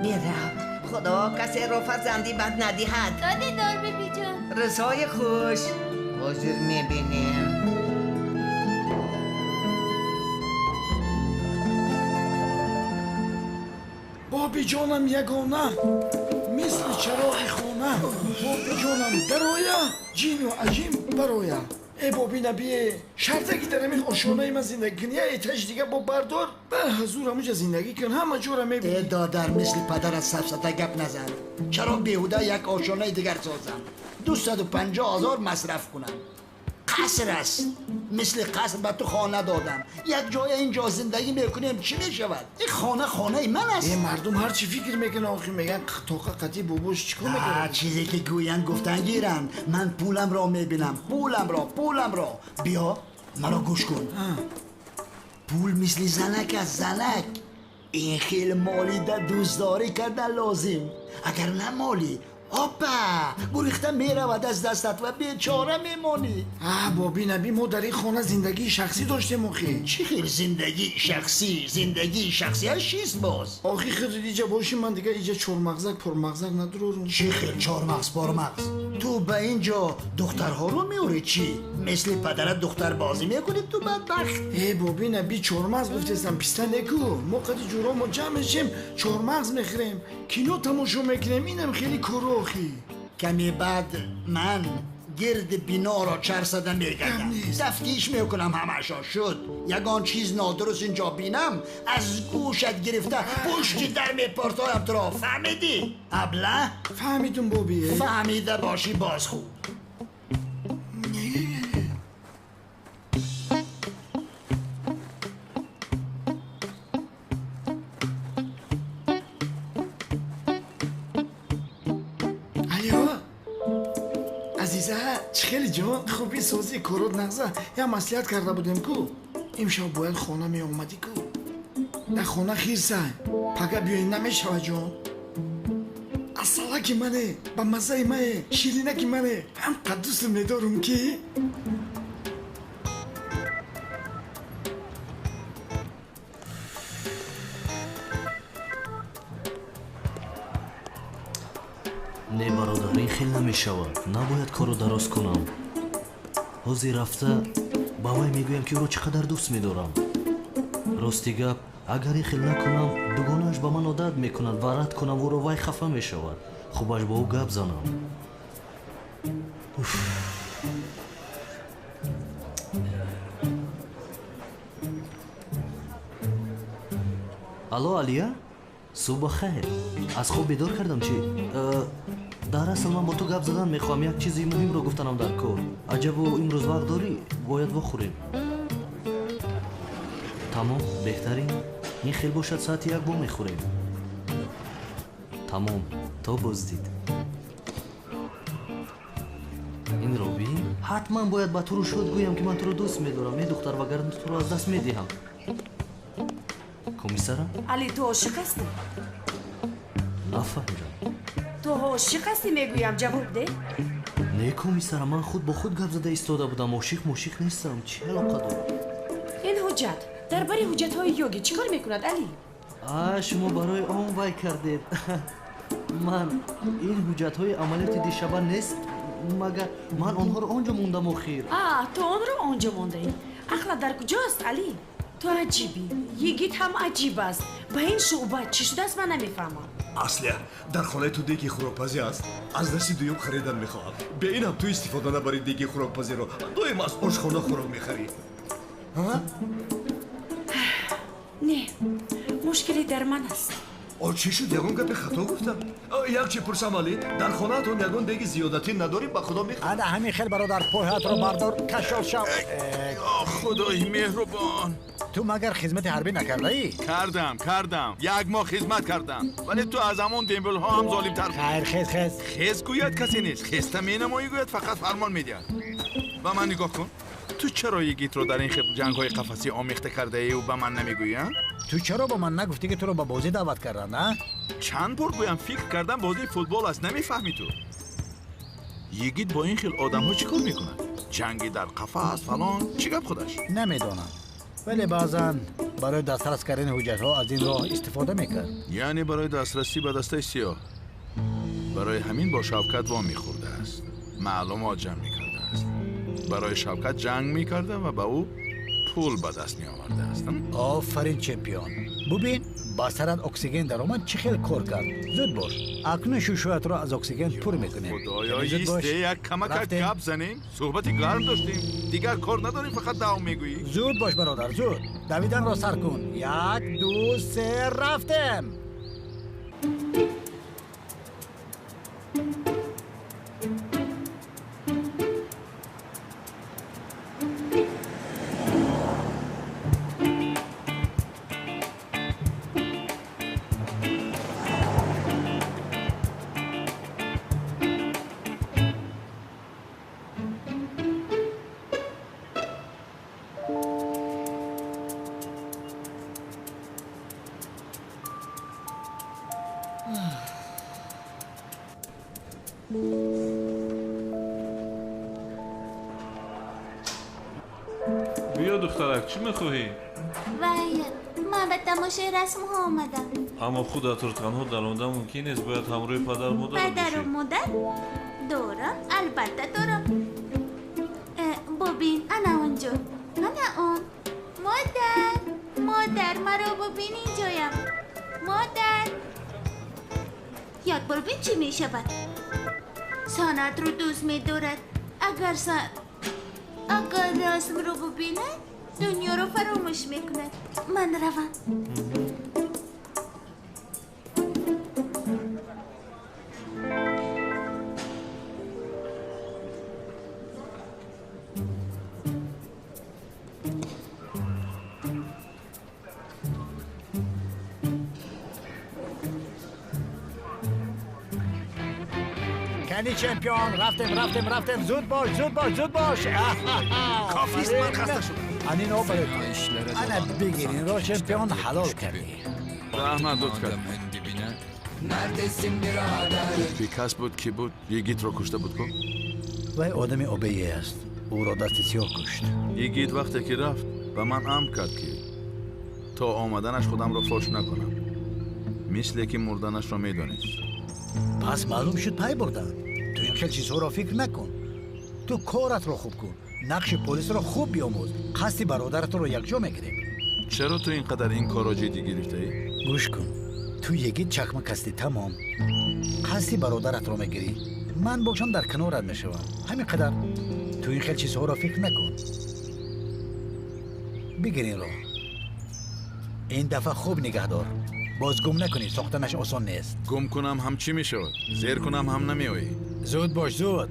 میرم. خدا کسی را فرزندی بد ندهد. تا دیدار بیبی جان. رضای خوش. حاضر میبینیم. بابی جانم یگانه، مثل چراغ خانه. بابی جانم درایا، جین و عجیم برایا. ای بابی نبیه، شرطه که در همین آشانه من زندگی کنی، ای تش دیگه با بردار به حضور همونجا زندگی کن، همه جورا میبینی. ای دادر، مثل پدر از سفسطه گپ نزن. چرا بیهوده یک آشانه دیگر سازم؟ 250,000 مصرف کنم. قصر است، مثل قصر به تو خانه دادم. یک جای اینجا زندگی میکنیم چی میشود؟ این خانه خانه من است. این مردم هر چی فکر میکنن آخه میگن طاقه قطی باباش چیکار میکنه؟ چیزی که گویند گفتن گیرند. من پولم را میبینم، پولم را، پولم را. بیا مرا گوش کن. پول مثل زنک است، زنک. این خیلی مالی در دوستداری کردن لازم. اگر نه مالی آپا گریخته میرود از دستت و بیچاره میمانی. بابی نبی، ما در این خانه زندگی شخصی داشتیم. آخه چی خیر زندگی شخصی؟ زندگی شخصی از چیست باز؟ آخه خود اینجا باشی من دیگه اینجا چهارمغزک پرمغزک ندارم. چی خیر چهارمغز پرمغز؟ تو به اینجا دخترها رو میوری چی؟ مثل پدرت دختر بازی میکنی تو بدبخت. ای بابی نبی، چهارمغز گفتستم پیسته نکو. ما قدی جورا ما جمع میشیم چهارمغز میخریم، کینو تماشا میکنیم. اینم خیلی کرو. کمی بعد من گرد بینا را چرخ زده میگردم، تفتیش میکنم همشا شد. یگان چیز نادرست اینجا بینم از گوشت گرفته پشتی در میپرتایم تو را. فهمیدی ابله؟ فهمیدم بابی. فهمیده باشی باز خوب. خیلی جان خوبی سازی کرود نغزه. یا مسئولیت کرده بودیم کو امشب باید خانه می آمدی کو در خانه خیرسه پگه بیایی نمیشوه جان. Асалаки мане, ба маззаи мане, ширинаки мане. Ҳам қаддусм медорум ки. Не, бародар, ин хел намешавад. Набояд корро дароз кунам. Ҳозир рафта ба вай мегӯям, ки ӯро чӣ қадар дӯст медорам. Рости гап, агар ин хел накунам, дугонааш ба ман одат мекунад ва рад кунам ӯро, вай хафа мешавад. Хубаш бо ӯ гап занам. Уф. Алло, Алия? Субҳ бахайр. Аз хоб бедор кардам чӣ? Дар асл ман бо ту гап задан мехоҳам, як чизи муҳимро гуфтанам дар кор. Аҷабу имрӯз вақт дорӣ? Бояд вохӯрем. Тамом, беҳтарин. Ин хел бошад, соати 1 бо мехӯрем. Тамом, то боздид. Инро бин, ҳатман бояд ба туру шод гӯям, ки ман туро дӯст медорам. Е духтар, вагарна туро аз даст медиҳам. Комиссара? Али, ту ошиқ ҳастӣ? Нафаҳмидам. Ту ошиқ ҳастӣ, мегӯям, ҷавоб де. Не, комиссара, ман худ бо худ гап зада истода будам. Ошиқ мошиқ нестам. Чӣ алоқа дорад? Ин ҳуҷҷат дар бари ҳуҷҷатҳои йоги чӣ кор мекунад, Али? А, шумо барои он вай кардед. Ман ин ҳуҷҷатҳои амалиёти дишаба нест, магар ман онҳоро он ҷо мондам охир. А, ту онро он ҷо мондаӣ. Ақлат дар куҷост, Али? Ту аҷибӣ. Йигит ҳам аҷиб аст. Ба ин шӯъба чӣ шудааст, ман намефаҳмам. Аслия, дар хонаи ту деги хӯрокпазӣ аст? Аз дасти дуюм харидан мехоҳам. Бе ин ҳам ту истифода набарӣ деги хӯрокпазиро. Доим аз ошхона хӯрок мехарӣ. Не, мушкиле дар ман аст. О, чӣ шуд? Ягон гапи хато гуфтам? Як чӣ пурсам, Али, дар хонаатон ягон деги зиёдатӣ надорӣ? Ба худо мехоҳам. Ана ҳамин хел, бародар, пойҳатро бардор, кашол шав. Худои меҳрубон. Ту магар хизмати ҳарбӣ накардаӣ? Кардам. Як моҳ хизмат кардам. Вале ту аз ҳамон дембелҳо ҳам золимтар. Хайр, хез, хез. Хез гӯяд касе нест. Хеста менамоӣ, гӯяд фақат фармон медиҳад. Ба ман нигоҳ кун. Ту чаро йигитро дар ин хел ҷангҳои қафасӣ омехта кардаӣ ба ман намегӯӣ, а? Ту чаро ба ман нагуфтӣ, ки туро ба бозӣ даъват карданд, а? Чанд бор гӯям, фикр кардам бозии футбол аст, намефаҳмӣ ту. Йигит бо ин хел одамҳо чӣ кор мекунад? Ҷанги дар қафас, фалон, чӣ гап худаш? Намедонам. Вале баъзан барои дастрас кардани ҳуҷҷатҳо аз ин роҳ истифода мекард. Яъне барои дастрасӣ ба дастаи сиёҳ. Барои ҳамин бо Шавкат во мехӯрдааст. Маълумот ҷамъ мекардааст. Барои Шавкат ҷанг мекарда ва ба ӯ пул ба даст меовардааст. Офарин, чемпион. Бубин, ба сарат оксиген даромад, чӣ хел кор кард. Зуд бош. Акнун шушӯятро аз оксиген пур мекунем. Худоё, исте, як камакак гап занем. Суҳбати гарм доштем. Дигар кор надорем, фақат дав мегӯӣ. Зуд бош, бародар, зуд. Давиданро сар кун. 1, 2, 3, рафтем. Биё, духтарак, чӣ мехоҳӣ? Вай, ман ба тамошои расмҳо омадам. Аммо худатро танҳо даронда мумкин нест, бояд ҳамроҳи падару модар бошӣ. Падару модар? Дорам, албатта дорам. Бубин, ана онҷо, ана он. Модар, модар, маро бубин, инҷоям. Модар, як бор бин чӣ мешавад. Санъатро дӯст медорад. Агар расмро бубинад, дунёро фаромӯш мекунад. Ман равам. Кани чемпион, рафтем, рафтем, рафтем. Зуд бош, зуд бош, зуд бош. Кофист, ман хаста шудам. Анин о барои ту. Ана бигир, инро чемпион ҳалол кардӣ. Раҳмат, лутф кард. Neredesin birader? Бекас буд, ки буд, Йигитро кушта буд ку? Вай одами обее аст. Ӯро дасти сиёҳ кушт. Йигит вақте ки рафт, ба ман амр кард, ки то омаданаш худамро фош накунам. Мисле ки мурданашро медонист. Пас маълум шуд, пай бурданд. Ту ин хел чизҳоро фикр накун. Ту коратро хуб кун. Нақши полисро хуб биомӯз. Қасди бародаратро якҷо мегирем. Чаро ту ин қадар ин корро ҷиддӣ гирифтаӣ? Гӯш кун. Ту Йигит чакмак ҳастӣ, тамом. Қасди бародаратро мегирӣ. Ман бошам дар канорат мешавам. Ҳамин қадар. Ту ин хел чизҳоро фикр накун. Бигир инро. Ин дафъа хуб нигаҳдор. Боз гум накунӣ, сохтанаш осон нест. Гум кунам ҳам чӣ мешавад? Зер кунам ҳам намеоӣ. Зуд бош, зуд.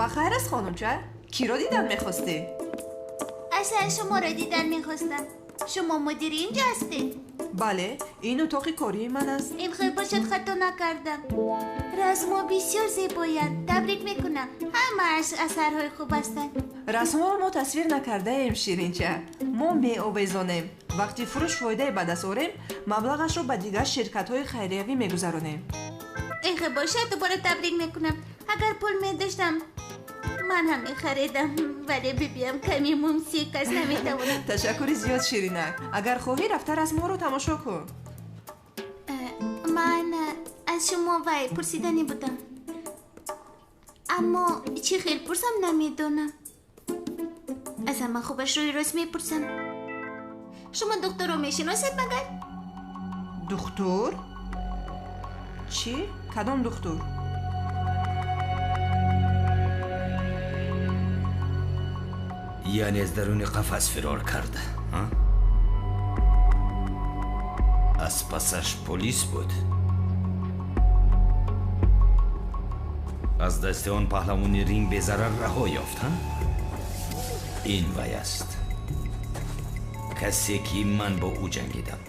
Бахайр аст, хонумча? Киро дидан мехостӣ? Асал, шуморо дидан мехостам. Шумо мудири инҷо ҳастед? Бале, ин утоқи кории ман аст. Ин хел бошад, хато накардам. Расмҳо бисёр зебоянд. Табрик мекунам. Ҳамааш асарҳои хуб ҳастанд. Расмҳоро мо тасвир накардаем, ширинча. Мо меовезонем. Вақти фурӯш фоидае ба даст орем, маблағашро ба дигар ширкатҳои хайриявӣ мегузаронем. Ин хел бошад, дубора табрик мекунам. Агар пул медоштам, ман ҳам мехаридам, вале бибиям каме мумсик аст, наметавонам. Ташаккури зиёд, ширинак. Агар хоҳӣ, рафта расмҳоро тамошо кун. Ман аз шумо вай пурсиданӣ будам, аммо чӣ хел пурсам намедонам. Аз ҳама хубаш рӯи рост мепурсам. Шумо духтурро мешиносед магар? Духтур? Чӣ? Кадом духтур? Яъне аз даруни қафас фирор кард, аз пасаш полис буд. Аз дасти он паҳлавони Рим безарар раҳо ёфт. Ин вай аст, касе ки ман бо ӯ ҷангидам.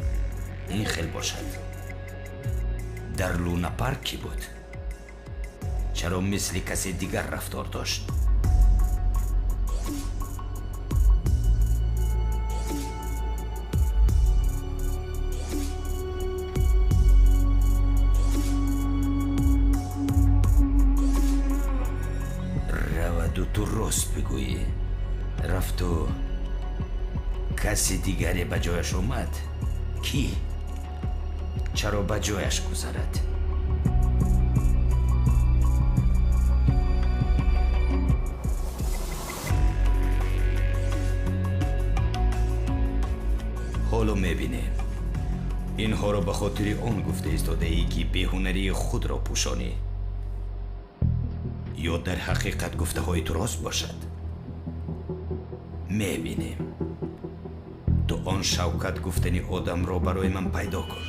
Ин хел бошад, дар Лунапарк кӣ буд? Чаро мисли касе дигар рафтор дошт? Ту рост бигӯӣ, рафту каси дигаре ба ҷояш омад. Кӣ? Чаро ба ҷояш гузарад? Ҳоло мебинем. Инҳоро ба хотири он гуфта истодаӣ, ки беҳунарии худро пӯшонӣ, ё дар ҳақиқат гуфтаҳои ту рост бошад? Мебинем. Ту он Шавкат гуфтани одамро барои ман пайдо кун.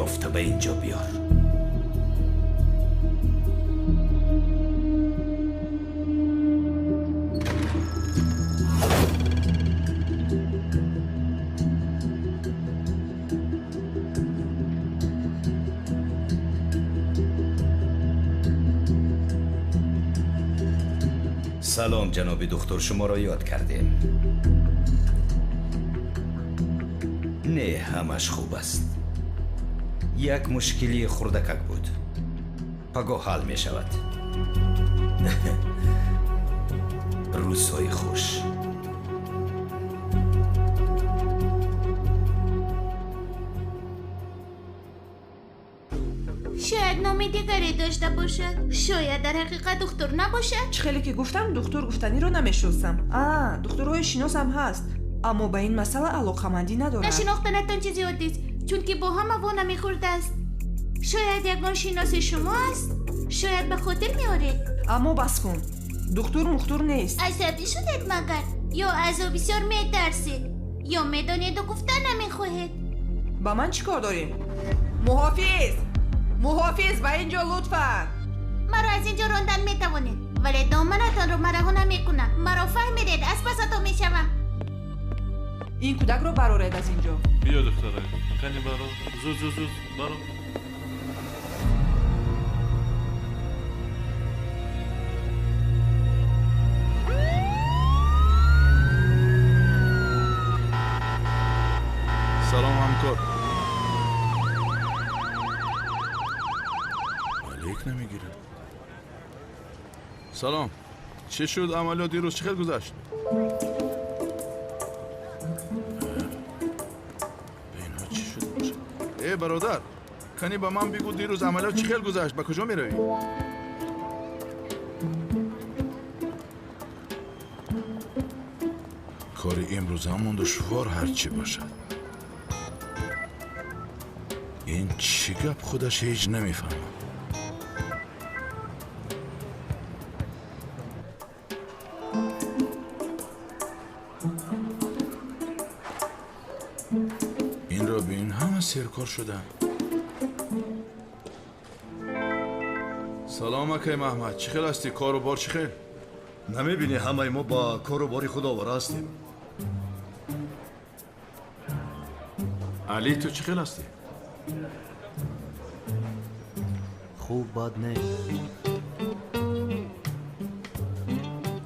Ёфта ба инҷо биёр. Салом ҷаноби духтур, шуморо ёд кардем. Не, ҳамаш хуб аст. Як мушкилии хурдакак буд. Пагоҳ ҳал мешавад. Рӯзҳои хуш. Шояд номи дигаре дошта бошад. Шояд дар ҳақиқат духтур набошад. Чӣ хеле ки гуфтам, духтур гуфтаниро намешиносам. Духтурҳои шиносам ҳаст, аммо ба ин масъала алоқамандӣ надорад. Нашинохтанатон чизи оддист, чунки бо ҳама во намехӯрдааст. Шояд ягон шиноси шумо аст, шояд ба хотир меоред. Аммо бас кун, духтур мухтур нест. Асабӣ шудед магар? Ё аз ӯ бисёр метарсед, ё медонеду гуфта намехоҳед. Ба ман чӣ кор дорем? Муҳофиз! Муҳофиз, ба ин ҷо лутфан! Маро аз ин ҷо рондан метавонед, вале доманатонро ма раҳо намекунам. Маро фаҳмидед, аз пасатон мешавам. Ин кӯдакро бароред аз ин ҷо. Биё духтарак, кани баро, зуд зуд зуд баро. Салом ҳамкор. Алек намегирад. Салом. Чӣ шуд амалиёт дирӯз, чӣ хел гузашт? Ба инҳо чӣ шуд бошад? Э бародар, кани ба ман бигӯ дирӯз амалиёт чӣ хел гузашт, ба куҷо меравӣ? Кори имрӯзамон душвор ҳарчӣ бошад. Ин чӣ гап худаш ҳеҷ намефаҳмам. Инро бин, ҳама серкор шуданд. Салом акай Маҳмад, чӣ хел ҳастӣ? Кору бор чӣ хел? Намебинӣ ҳамаи мо ба кору бори худ овора ҳастем. Али, ту чӣ хел ҳастӣ? Хуб, бад не.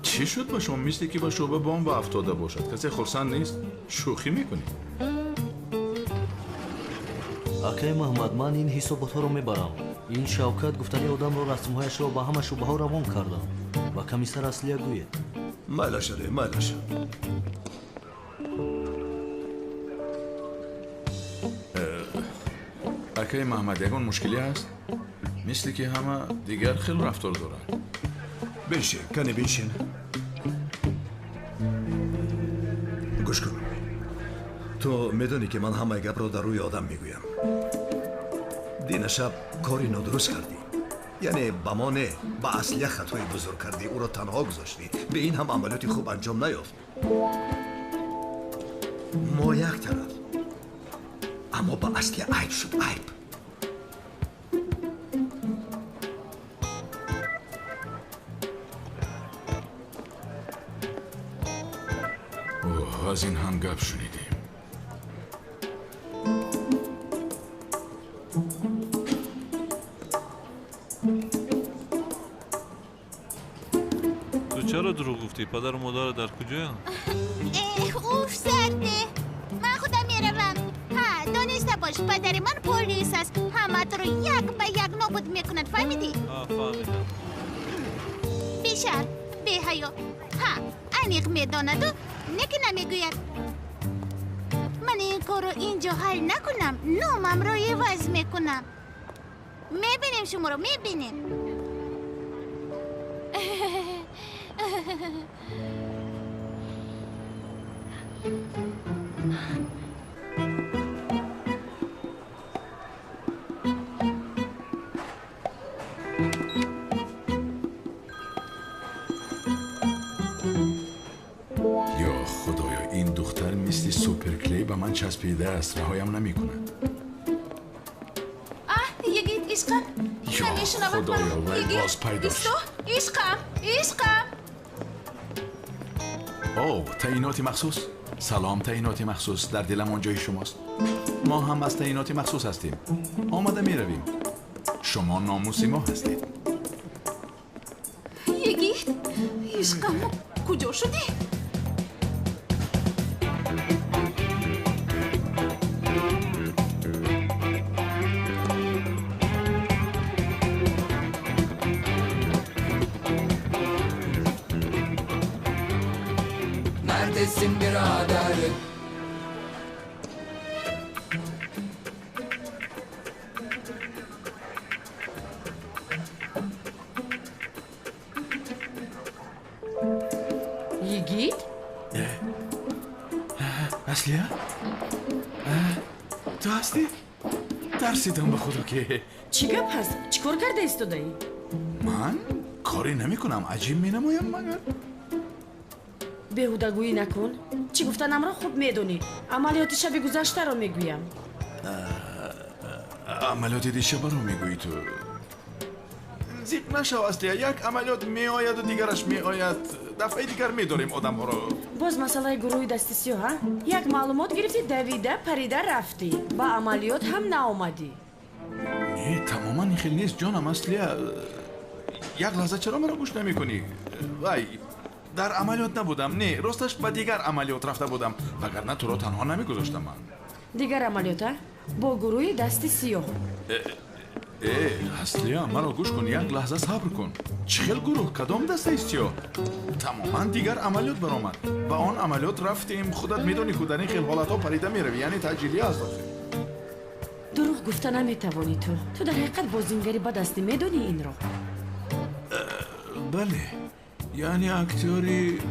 Чӣ шуд ба шумо? Мисле ки ба шӯъба бомба афтода бошад. Касе хурсанд нест? Шӯхӣ мекунӣ? Акай Маҳмад, ман ин ҳисоботҳоро мебарам. Ин Шавкат гуфтани одамро расмҳояшро ба ҳама шӯъбаҳо равон кардам. Ба комиссар Аслия гӯед. Майлаша, майлаша. Акай Маҳмад, ягон мушкилӣ ҳаст? Мисле ки ҳама дигар хел рафтор доранд. Биншин, кане биншин. Гӯш кун. Ту медонӣ ки ман ҳамаи гапро дар рӯи одам мегӯям. Дина шаб кори нодуруст кардӣ. Яъне ба мо не, ба Аслия хатои бузург кардӣ, ӯро танҳо гузоштӣ. Бе ин ҳам амалиёти хуб анҷом наёфт. Мо як тараф, аммо ба Аслия айб шуд, айб. Аз ин ҳам гап шунидем. Ту чаро дурӯғ гуфтӣ? Падару модарат дар куҷоянд? Уф, сарде. Ман худам меравам. Ҳа, дониста бош, падари ман полис аст. Ҳамаатро як ба як нобуд мекунад, фаҳмидӣ? Фаҳмидам. Бешар, беҳаё. Ҳа, аниқ медонаду не ки намегӯяд. Ман ин корро ин ҷо ҳал накунам, номамро иваз мекунам. Мебинем шуморо, мебинем. Часпидааст, раҳоям намекунад. Аҳ, йигит, ишқам, намешунавад маро. Боз пайдо шуд. Ишқам, ишқам. О, таъиноти махсус. Салом, таъиноти махсус. Дар дилам он ҷои шумост. Мо ҳам аз таъиноти махсус ҳастем. Омада меравем. Шумо номуси мо ҳастед. Йигит, ишқам, куҷо шудӣ? Neredesin birader? Yigit? Аслия? Ту ҳастӣ? Тарсидам ба худо ки. Чӣ гап ҳаст? Чӣ кор карда истодаӣ? Ман коре намекунам. Аҷиб менамоям магар? Беҳудагӯӣ накун. Чӣ гуфтанамро хуб медонӣ. Амалиёти шаби гузаштаро мегӯям. Амалиёти дишабаро мегӯӣ ту? Зиқ нашав, Аслия. Як амалиёт меояду дигараш меояд. Дафъаи дигар медорем одамҳоро. Боз масъалаи гурӯҳи дасти сиёҳ, а? Як маълумот гирифтӣ, давида парида рафтӣ. Ба амалиёт ҳам наомадӣ. Не, тамоман ин хел нест, ҷонам, Аслия. Як лаҳза чаро маро гӯш намекунӣ? Вай, дар амалиёт набудам. Не, росташ ба дигар амалиёт рафта будам, вагарна туро танҳо намегузоштам ман. Дигар амалиёт, а? Бо гурӯҳи дасти сиёҳ. Э, Аслия, маро гӯш кун, як лаҳза сабр кун. Чӣ хел гурӯҳ? Кадом дастаи сиёҳ? Тамоман дигар амалиёт баромад. Ба он амалиёт рафтем. Худат медонӣ ку дар ин хел ҳолатҳо парида меравӣ, яъне таъҷилия аст охир. Дурӯғ гуфта наметавонӣ ту. Ту дар ҳақиқат бозингари бад ҳастӣ, медонӣ инро? Бале, яъне актёри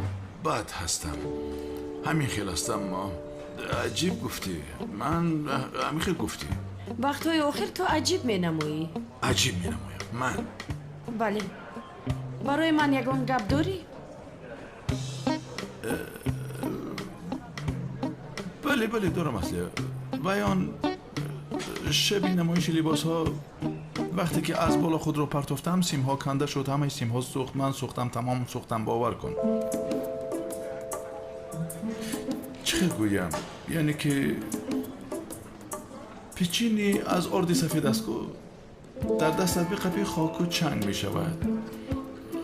бад ҳастам. Ҳамин хел ҳастам. Аҷиб гуфтӣ. Ман ҳамин хел гуфтӣ. Вақтҳои охир ту аҷиб менамоӣ. Аҷиб менамоям ман? Бале. Барои ман ягон гап дорӣ? Бале, бале, дорам, Аслия. Вай он шаби намоиши либосҳо, вақте ки аз боло худро партофтам, симҳо канда шуд, ҳамаи симҳо сӯхт, ман сӯхтам, тамом сӯхтам, бовар кун. Чӣ хел гӯям? Яъне ки печини аз орди сафед аст ку, дар дастат биқапӣ хоку чанг мешавад,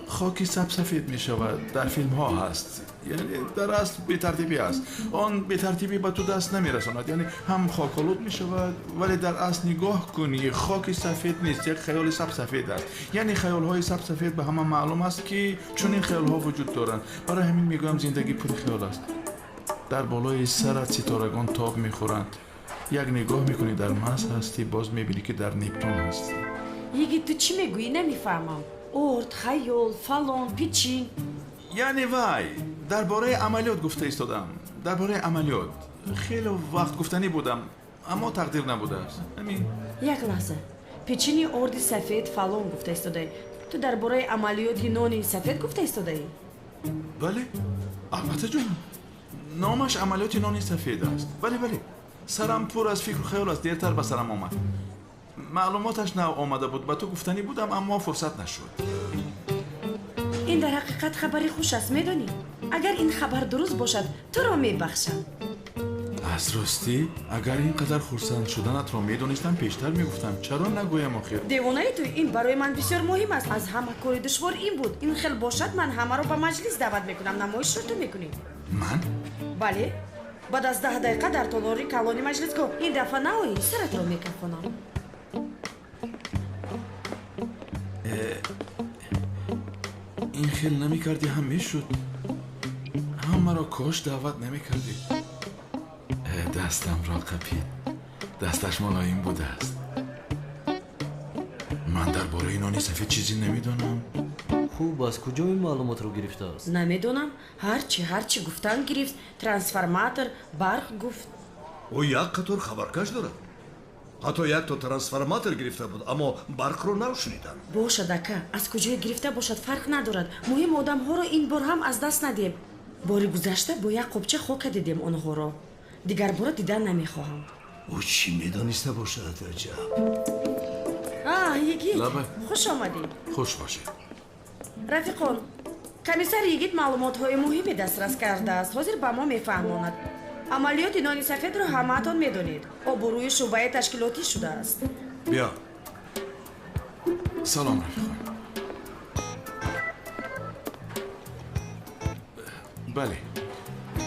хоки сабсафед мешавад. Дар филмҳо ҳаст, яъне дар асл бетартибӣ аст. Он бетартибӣ ба ту даст намерасонад, яъне ҳам хоколуд мешавад, вале дар асл нигоҳ кунӣ хоки сафед нест, як хаёли сабсафед аст. Яъне хаёлҳои сабсафед ба ҳама маълум аст ки чунин хаёлҳо вуҷуд доранд. Барои ҳамин мегӯям зиндагӣ пури хаёл аст. Дар болои сарат ситорагон тоб мехӯранд. Як нигоҳ мекунӣ дар Марс ҳастӣ, боз мебинӣ ки дар Нептун ҳастӣ. Йигит, ту чӣ мегӯӣ намефаҳмам. Орд, хаёл, фалон, пичин. Яъне вай, дар бораи амалиёт гуфта истодам. Дар бораи амалиёт. Хеле вақт гуфтанӣ будам, аммо тақдир набудааст. Ҳамин. Як лаҳза. Печини орди сафед фалон гуфта истодаӣ. Ту дар бораи амалиёти нони сафед гуфта истодаӣ? Бале, албатта ҷонам. Номаш амалиёти нони сафед аст. Бале, бале. Сарам пур аз фикру хаёл аст, дертар ба сарам омад. Маълумоташ нав омада буд, ба ту гуфтанӣ будам, аммо фурсат нашуд. Ин дар ҳақиқат хабари хуш аст, медонӣ? Агар ин хабар дуруст бошад, туро мебахшам. Аз ростӣ, агар ин қадар хурсанд шуданатро медонистам, пештар мегуфтам. Чаро нагӯям охир? Девонаи ту, ин барои ман бисёр муҳим аст. Аз ҳама кори душвор ин буд. Ин хел бошад, ман ҳамаро ба маҷлис даъват мекунам. Намоишро ту мекунӣ. Ман? Бале. Баъд аз 10 дақиқа дар толори калони маҷлисгоҳ. Ин дафъа наоӣ, саратро мекафонам. Ин хел намекардӣ ҳам мешуд. Ҳамаро кош даъват намекардӣ. Дастамро қапид. Дасташ мулоим будааст. Ман дар бораи нони сафед чизе намедонам. Хуб, аз куҷо ин маълумотро гирифтааст? Намедонам. Ҳарчи гуфтан гирифт. Трансформатор, барқ гуфт. Ӯ як қатор хабаркаш дорад. Ҳатто якто трансформатор гирифта буд, аммо барқро нашунидам. Бошад, ака, аз куҷое гирифта бошад фарқ надорад. Муҳим одамҳоро ин бор ҳам аз даст надиҳем. Бори гузашта бо як қопча хока дидем онҳоро. Дигар бора дидан намехоҳам. Ӯ чӣ медониста бошад, аҷаб? Йигит, хуш омадед. Хуш бошед. Рафиқон, комиссар Йигит маълумотҳои муҳиме дастрас кардааст. Ҳозир ба мо мефаҳмонад. Амалиёти нони сафедро ҳамаатон медонед. Обрӯи шӯъбаи ташкилотӣ шудааст. Биё. Салом, рафиқон. Бале,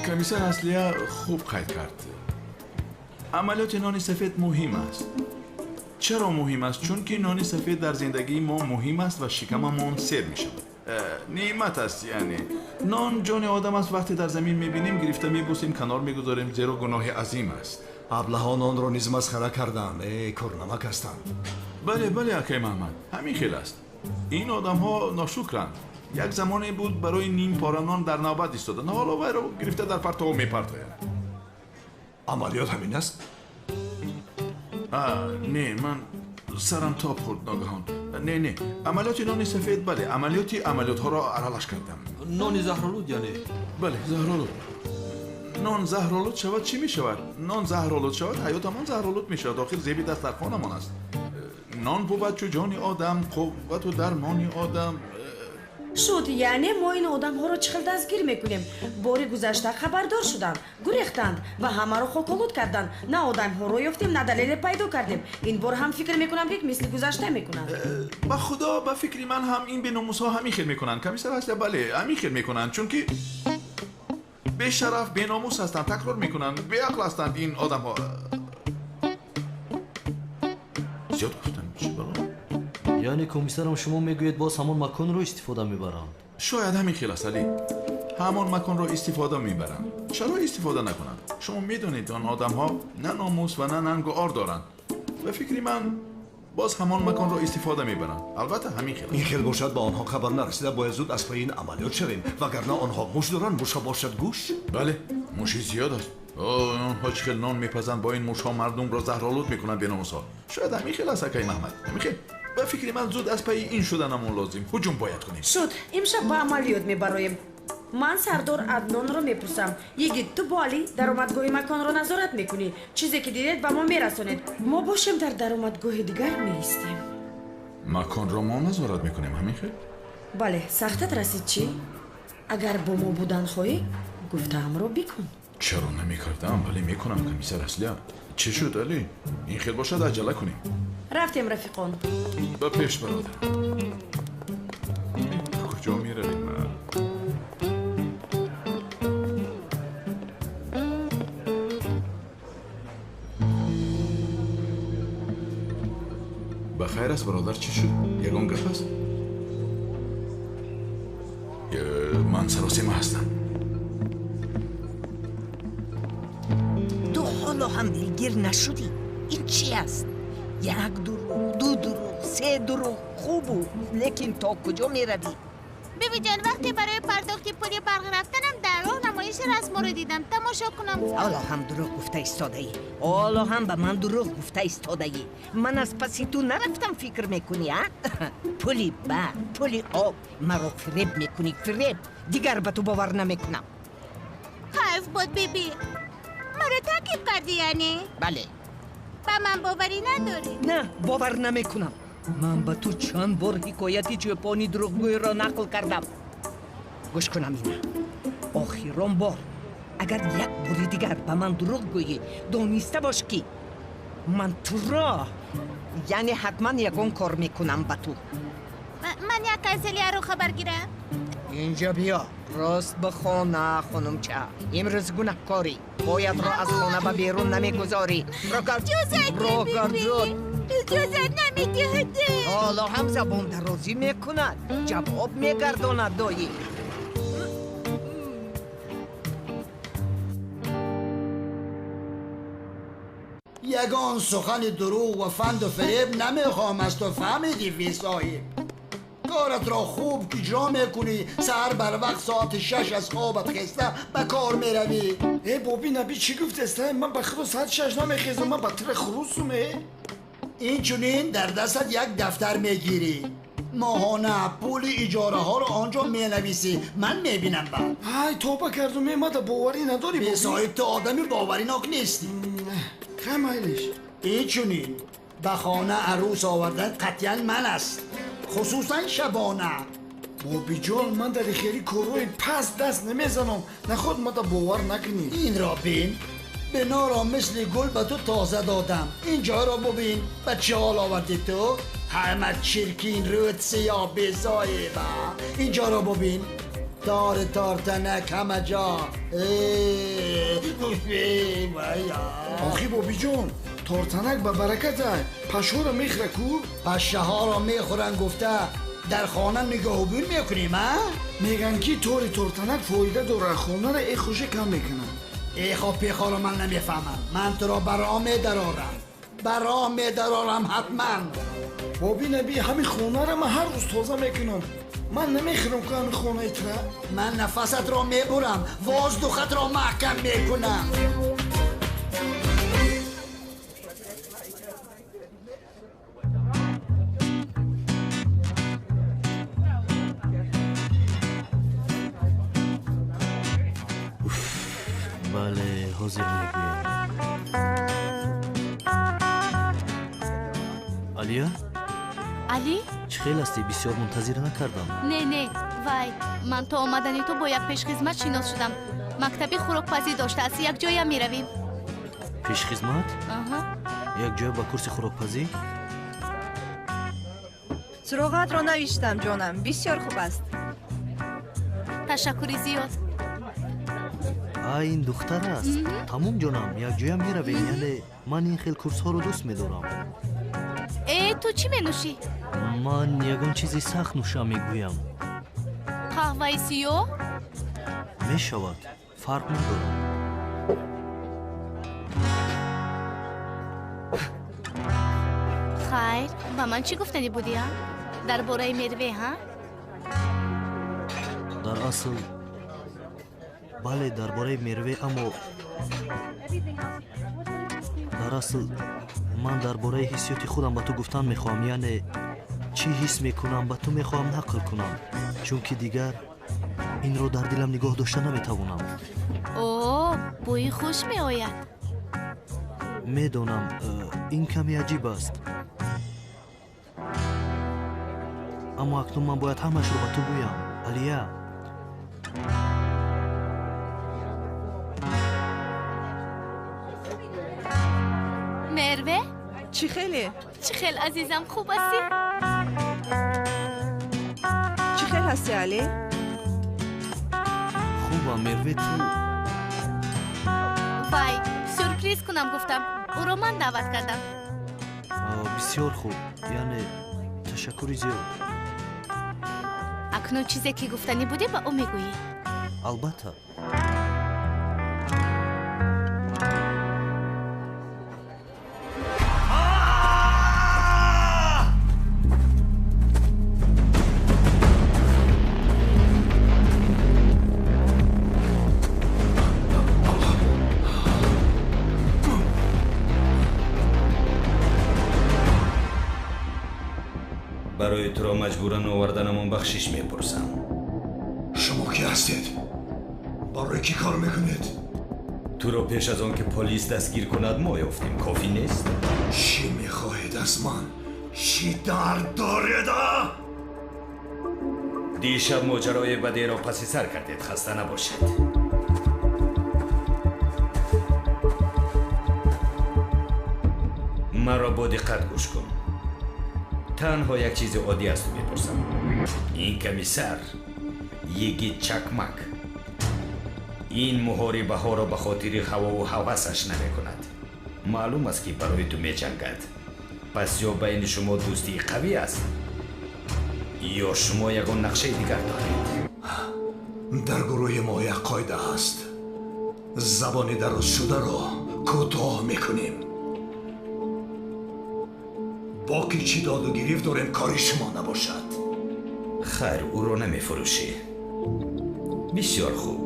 комиссар Аслия хуб қайд кард. Амалиёти нони сафед муҳим аст. Чаро муҳим аст? Чунки нони сафед дар зиндагии мо муҳим аст ва шикамамон сер мешавад. Неъмат аст, яъне нон ҷони одам аст. Вақте дар замин мебинем, гирифта мебусем, канор мегузорем, зеро гуноҳи азим аст. Аблаҳон онро низ масхара карданд. Э, курнамак ҳастанд. Бале, бале, акай Маҳмад, ҳамин хел аст. Ин одамҳо ношукранд. Як замоне буд барои ним пора нон дар навбат истоданд, ҳоло вайро гирифта дар партоҳо мепартоянд. Амалиёт ҳамин аст? Не, ман сарам тоб хӯрд ногаҳон. Не, не, амалиёти нони сафед, бале, амалиёти амалиётҳоро аралаш кардам. Нони заҳролуд, яъне? Бале, заҳролуд. Нон заҳролуд шавад, чӣ мешавад? Нон заҳролуд шавад, ҳаётамон заҳролуд мешавад. Охир зеби дастархонамон аст. Нон бувад чу ҷони одам, қуввату дармони одам. Шуд, яъне мо ин одамҳоро чӣ хел дастгир мекунем? Бори гузашта хабардор шуданд, гурехтанд ва ҳамаро хоколуд карданд. На одамҳоро ёфтем, на далеле пайдо кардем. Ин бор ҳам фикр мекунам, ки мисли гузашта мекунанд. Ба худо, ба фикри ман ҳам ин беномусҳо ҳамин хел мекунанд. Комиссар Аслия, бале, ҳамин хел мекунанд, чунки бешараф, беномус ҳастанд, такрор мекунанд, беақл ҳастанд ин одамҳо. Зиёд гуфтам, чӣ бало? Яъне комиссарам, шумо мегӯед боз ҳамон маконро истифода мебаранд? Шояд ҳамин хел аст, Али. Ҳамон маконро истифода мебаранд. Чаро истифода накунанд? Шумо медонед, он одамҳо на номус ва на нангу ор доранд. Ба фикри ман боз ҳамон маконро истифода мебаранд. Албатта ҳамин хел аст. Ин хел бошад, ба онҳо хабар нарасида бояд зуд аз пайи ин амалиёт шавем, вагарна онҳо муш доранд, мушҳо бошад гӯш. Бале, муши зиёд аст. Онҳо чӣ хел нон мепазанд, бо ин мушҳо мардумро заҳролуд мекунанд беномусҳо. Шояд ҳамин хел аст, акай Маҳмад. Ҳамин хел. Ба фикри ман зуд аз пайи ин шуданамон лозим. Ҳуҷум бояд кунем. Шуд, имшаб ба амалиёт мебароем. Ман сардор Аднонро мепурсам. Йигит, ту бо Али даромадгоҳи маконро назорат мекунӣ. Чизе ки дидед ба мо мерасонед. Мо бошем дар даромадгоҳи дигар меистем. Маконро мо назорат мекунем, ҳамин хел? Бале, сахтат расид чӣ? Агар бо мо будан хоҳӣ, гуфтаамро бикун. Чаро намекардам, вале мекунам, комиссар Аслия. Чӣ шуд, Али? Ин хел бошад, аҷала кунем. Рафтем, рафиқон. Ба пеш, бародар. Куҷо меравем? Ба хайр аст, бародар, чӣ шуд? Ягон гап аст? Ман саросима ҳастам. Ту ҳоло ҳам дилгир нашудӣ? Ин чӣ аст? Як дурӯғ, ду дурӯғ, се дурӯғ хубу, лекин то куҷо меравӣ? Бибиҷон, вақте барои пардохти пули барқ рафтанам дар роҳ намоиши расморо дидам. Тамошо кунам. Ҳоло ҳам дурӯғ гуфта истодаӣ. Ҳоло ҳам ба ман дурӯғ гуфта истодаӣ. Ман аз паси ту нарафтам, фикр мекунӣ, а? Пули барқ, пули об, маро фиреб мекунӣ, фиреб. Дигар ба ту бовар намекунам. Хайф буд, биби. Маро таъқиб кардӣ, яъне? Бале. Ба ман боварӣ надорӣ? На, бовар намекунам. Ман ба ту чанд бор ҳикояти чӯпони дурӯғгӯйро нақл кардам. Гӯш кун, Амина. Охирон бор агар як бори дигар ба ман дурӯғ гӯӣ, дониста бош ки ман туро, яъне ҳатман ягон кор мекунам ба ту. Ман як азалияро хабар гирам. Инҷо биё, рост ба хона, хонумча. Имрӯз гунаҳкорӣ. Боядро аз хона ба берун намегузорӣ. Рогард, иҷозат намедиҳад. Ҳоло ҳам забондарозӣ мекунад, ҷавоб мегардонад доӣ. Ягон сухани дурӯғ ва фанду фиреб намехоҳам аз ту, фаҳмидӣ, фи соҳиб? Корат ро хуб иҷро мекунӣ. Саҳар барвақт соати 6 аз хобат хеста ба кор меравӣ. Э, боби Наби, чӣ гуфтест? Ман ба худо соати 6 намехезам, ман ба тира хурусум. Инчунин дар дастат як дафтар мегирӣ. Моҳона пули иҷораҳоро он ҷо менависӣ, ман мебинам баъд. Ҳай, тоба кардум, мада боварӣ надорӣ? Бесоҳиб, ту одами боваринок нестӣ. Хай, майлиш. Инчунин ба хона арӯс овардан қатъиян ман аст, хусусан шабона. Бобиҷон, ман дар хели корҳои паст даст намезанам, наход мада бовар накунӣ. Инро бин, биноро мисли гул ба ту тоза додам. Ин ҷойро бубин, ба чӣ ҳол овардӣ ту? Ҳама чиркин, рӯд сиёҳ, безоеба. Ин ҷоро бубин, тор тортанак ҳама ҷо. Охи бобиҷон, тортанак ба баракат ай, пашҳоро мехӯра ку? Пашшаҳоро мехӯранд гуфта дар хона нигоҳубин мекунем, а? Мегӯянд ки тори тортанак фоида дорад, хонаро эхоша кам мекунад. Эхо пехоро ман намефаҳмам. Ман туро ба роҳ медарорам, ба роҳ медарорам ҳатман. Боби наби, ҳамин хонаро ман ҳар рӯз тоза мекунам. Ман намехӯрам ку ҳамин хонаи тура. Ман нафасатро мебурам, воздухатро маҳкам мекунам. Бале, ҳозир мегӯям. Алия? Али? Чӣ хел ҳастӣ? Бисёр мунтазир накардам. Не, не, вай, ман то омадани ту бо як пешхизмат шинос шудам. Мактаби хӯрокпазӣ доштааст, якҷоя меравем. Пешхизмат? Аҳа. Якҷоя ба курси хӯрокпазӣ? Суроғаатро навиштам, ҷонам, бисёр хуб аст. Ташаккури зиёд. А, ин духтар аст. Тамом ҷонам, якҷоя меравем. Яъне ман ин хел курсҳоро дӯст медорам. Э, ту чӣ менӯшӣ? Ман ягон чизи сахт нӯшам мегӯям. Қаҳваи сиёҳ? Мешавад, фарқ надорад. Хайр, ба ман чӣ гуфтанӣ будӣ, а? Дар бораи Мерве, ҳа? Дар асл бале, дар бораи Мерве, аммо дар асл ман дар бораи ҳиссиёти худам ба ту гуфтан мехоҳам. Яъне чӣ ҳис мекунам ба ту мехоҳам нақл кунам, чунки дигар инро дар дилам нигоҳ дошта наметавонам. О, бӯи хуш меояд. Медонам, ин каме аҷиб аст, аммо акнун ман бояд ҳамашро ба ту гӯям, Алия. Мерве? Чӣ хеле? Чӣ хел, азизам, хуб ҳастӣ? Чӣ хел ҳастӣ, Али? Хубам, Мерве, ту? Вай, сюрприз кунам гуфтам. Ӯро ман даъват кардам. Бисёр хуб, яъне ташаккури зиёд. Акнун чизе ки гуфтанӣ будӣ ба ӯ мегӯӣ? Албатта. Барои туро маҷбуран оварданамон бахшиш мепурсам. Шумо ки ҳастед? Барои кӣ кор мекунед? Туро пеш аз он ки полис дастгир кунад мо ёфтем. Кофӣ нест? Чӣ мехоҳед аз ман? Чӣ дард доред? Дишаб моҷарои бадеро паси сар кардед, хаста набошед. Маро бо диққат гӯш кун. Танҳо як чизи оддӣ аз ту мепурсам. Ин комиссар Йигит Чакмак ин муҳорибаҳоро ба хотири ҳавову ҳавасаш намекунад. Маълум аст, ки барои ту меҷангад. Пас ё байни шумо дӯстии қавӣ аст, ё шумо ягон нақшаи дигар доред. Дар гурӯҳи мо як қоида ҳаст. Забони дарозшударо кӯтоҳ мекунем. Бо ки чӣ доду гирифт дорем, кори шумо набошад. Хайр, ӯро намефурӯшӣ. Бисёр хуб.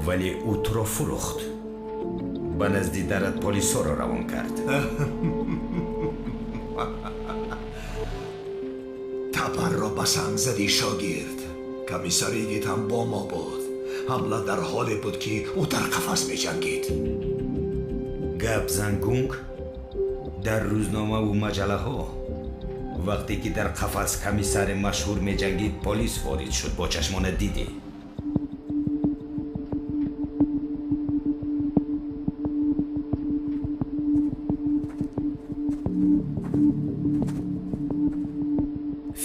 Вале ӯ туро фурӯхт. Ба назди дарат полисҳоро равон кард. Табарро ба санг задӣ, шогирд. Комиссар Йигит ҳам бо мо буд. Ҳамла дар ҳоле буд, ки ӯ дар қафас меҷангид. Гап зангунг дар рӯзномаву маҷаллаҳо. Вақте ки дар қафас комиссари машҳур меҷангид, полис ворид шуд, бо чашмона дидӣ.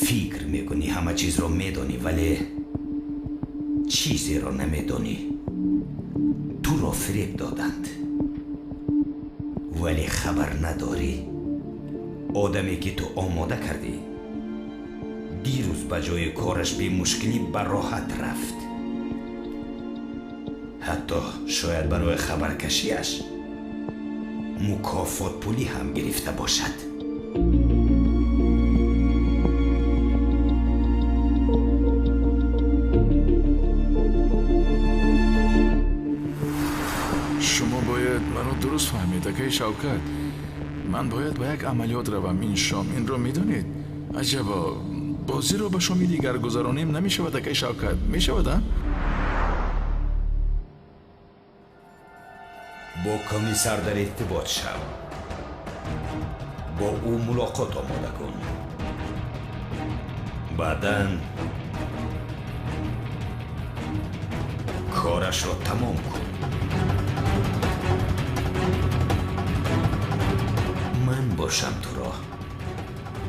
Фикр мекунӣ ҳама чизро медонӣ, вале чизеро намедонӣ. Туро фиреб доданд, вале хабар надорӣ. Одаме ки ту омода кардӣ, дирӯз ба ҷои кораш бемушкилӣ ба роҳат рафт. Ҳатто шояд барои хабаркашиаш мукофотпулӣ ҳам гирифта бошад. Шумо бояд маро дуруст фаҳмед, акаи Шавкат. Ман бояд ба як амалиёт равам ин шом, инро медонед? Аҷабо, бозиро ба шоми дигар гузаронем намешавад, акаи Шавкат? Мешавад, а? Бо комиссар дар иртибот шав. Бо ӯ мулоқот омода кун. Баъдан корашро тамом кун. Ман бошам туро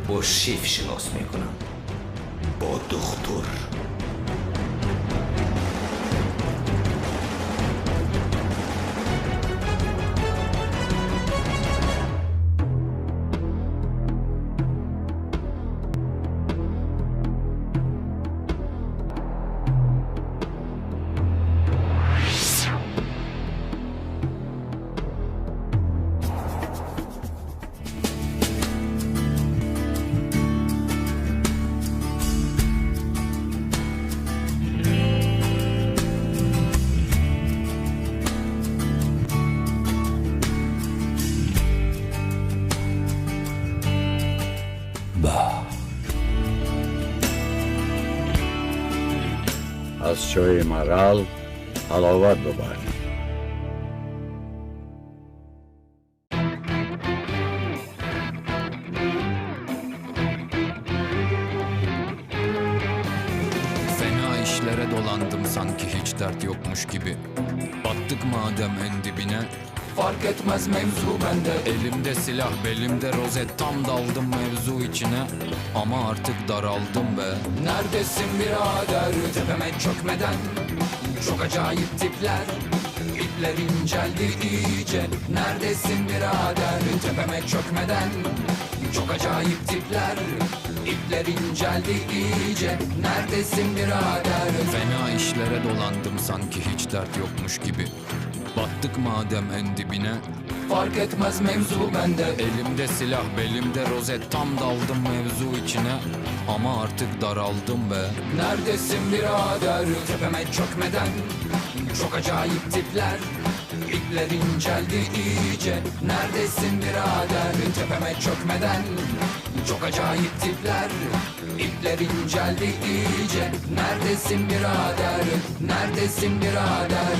бо шеф шинос мекунам, бо духтур. Аз чойи марал ҳаловат бубар. Fena işlere dolandım sanki hiç dert yokmuş gibi. Battık madem en dibine, fark etmez mevzu bende. Elimde silah, belimde rozet, tam daldım mevzu içine. Ama artık daraldım be. Neredesin birader tepeme çökmeden? Çok acayip tipler, ipler inceldi iyice. Neredesin birader tepeme çökmeden? Çok acayip tipler, ipler inceldi iyice. Neredesin birader? Fena işlere dolandım sanki hiç dert yokmuş gibi. Battık madem en dibine, fark etmez mevzu bende. Elimde silah, belimde rozet, tam daldım mevzu içine. Ama artık daraldım be. Neredesin birader tepeme çökmeden? Çok acayip tipler, ipler inceldi iyice. Neredesin birader tepeme çökmeden? Çok acayip tipler, ipler inceldi iyice. Neredesin birader? Neredesin birader?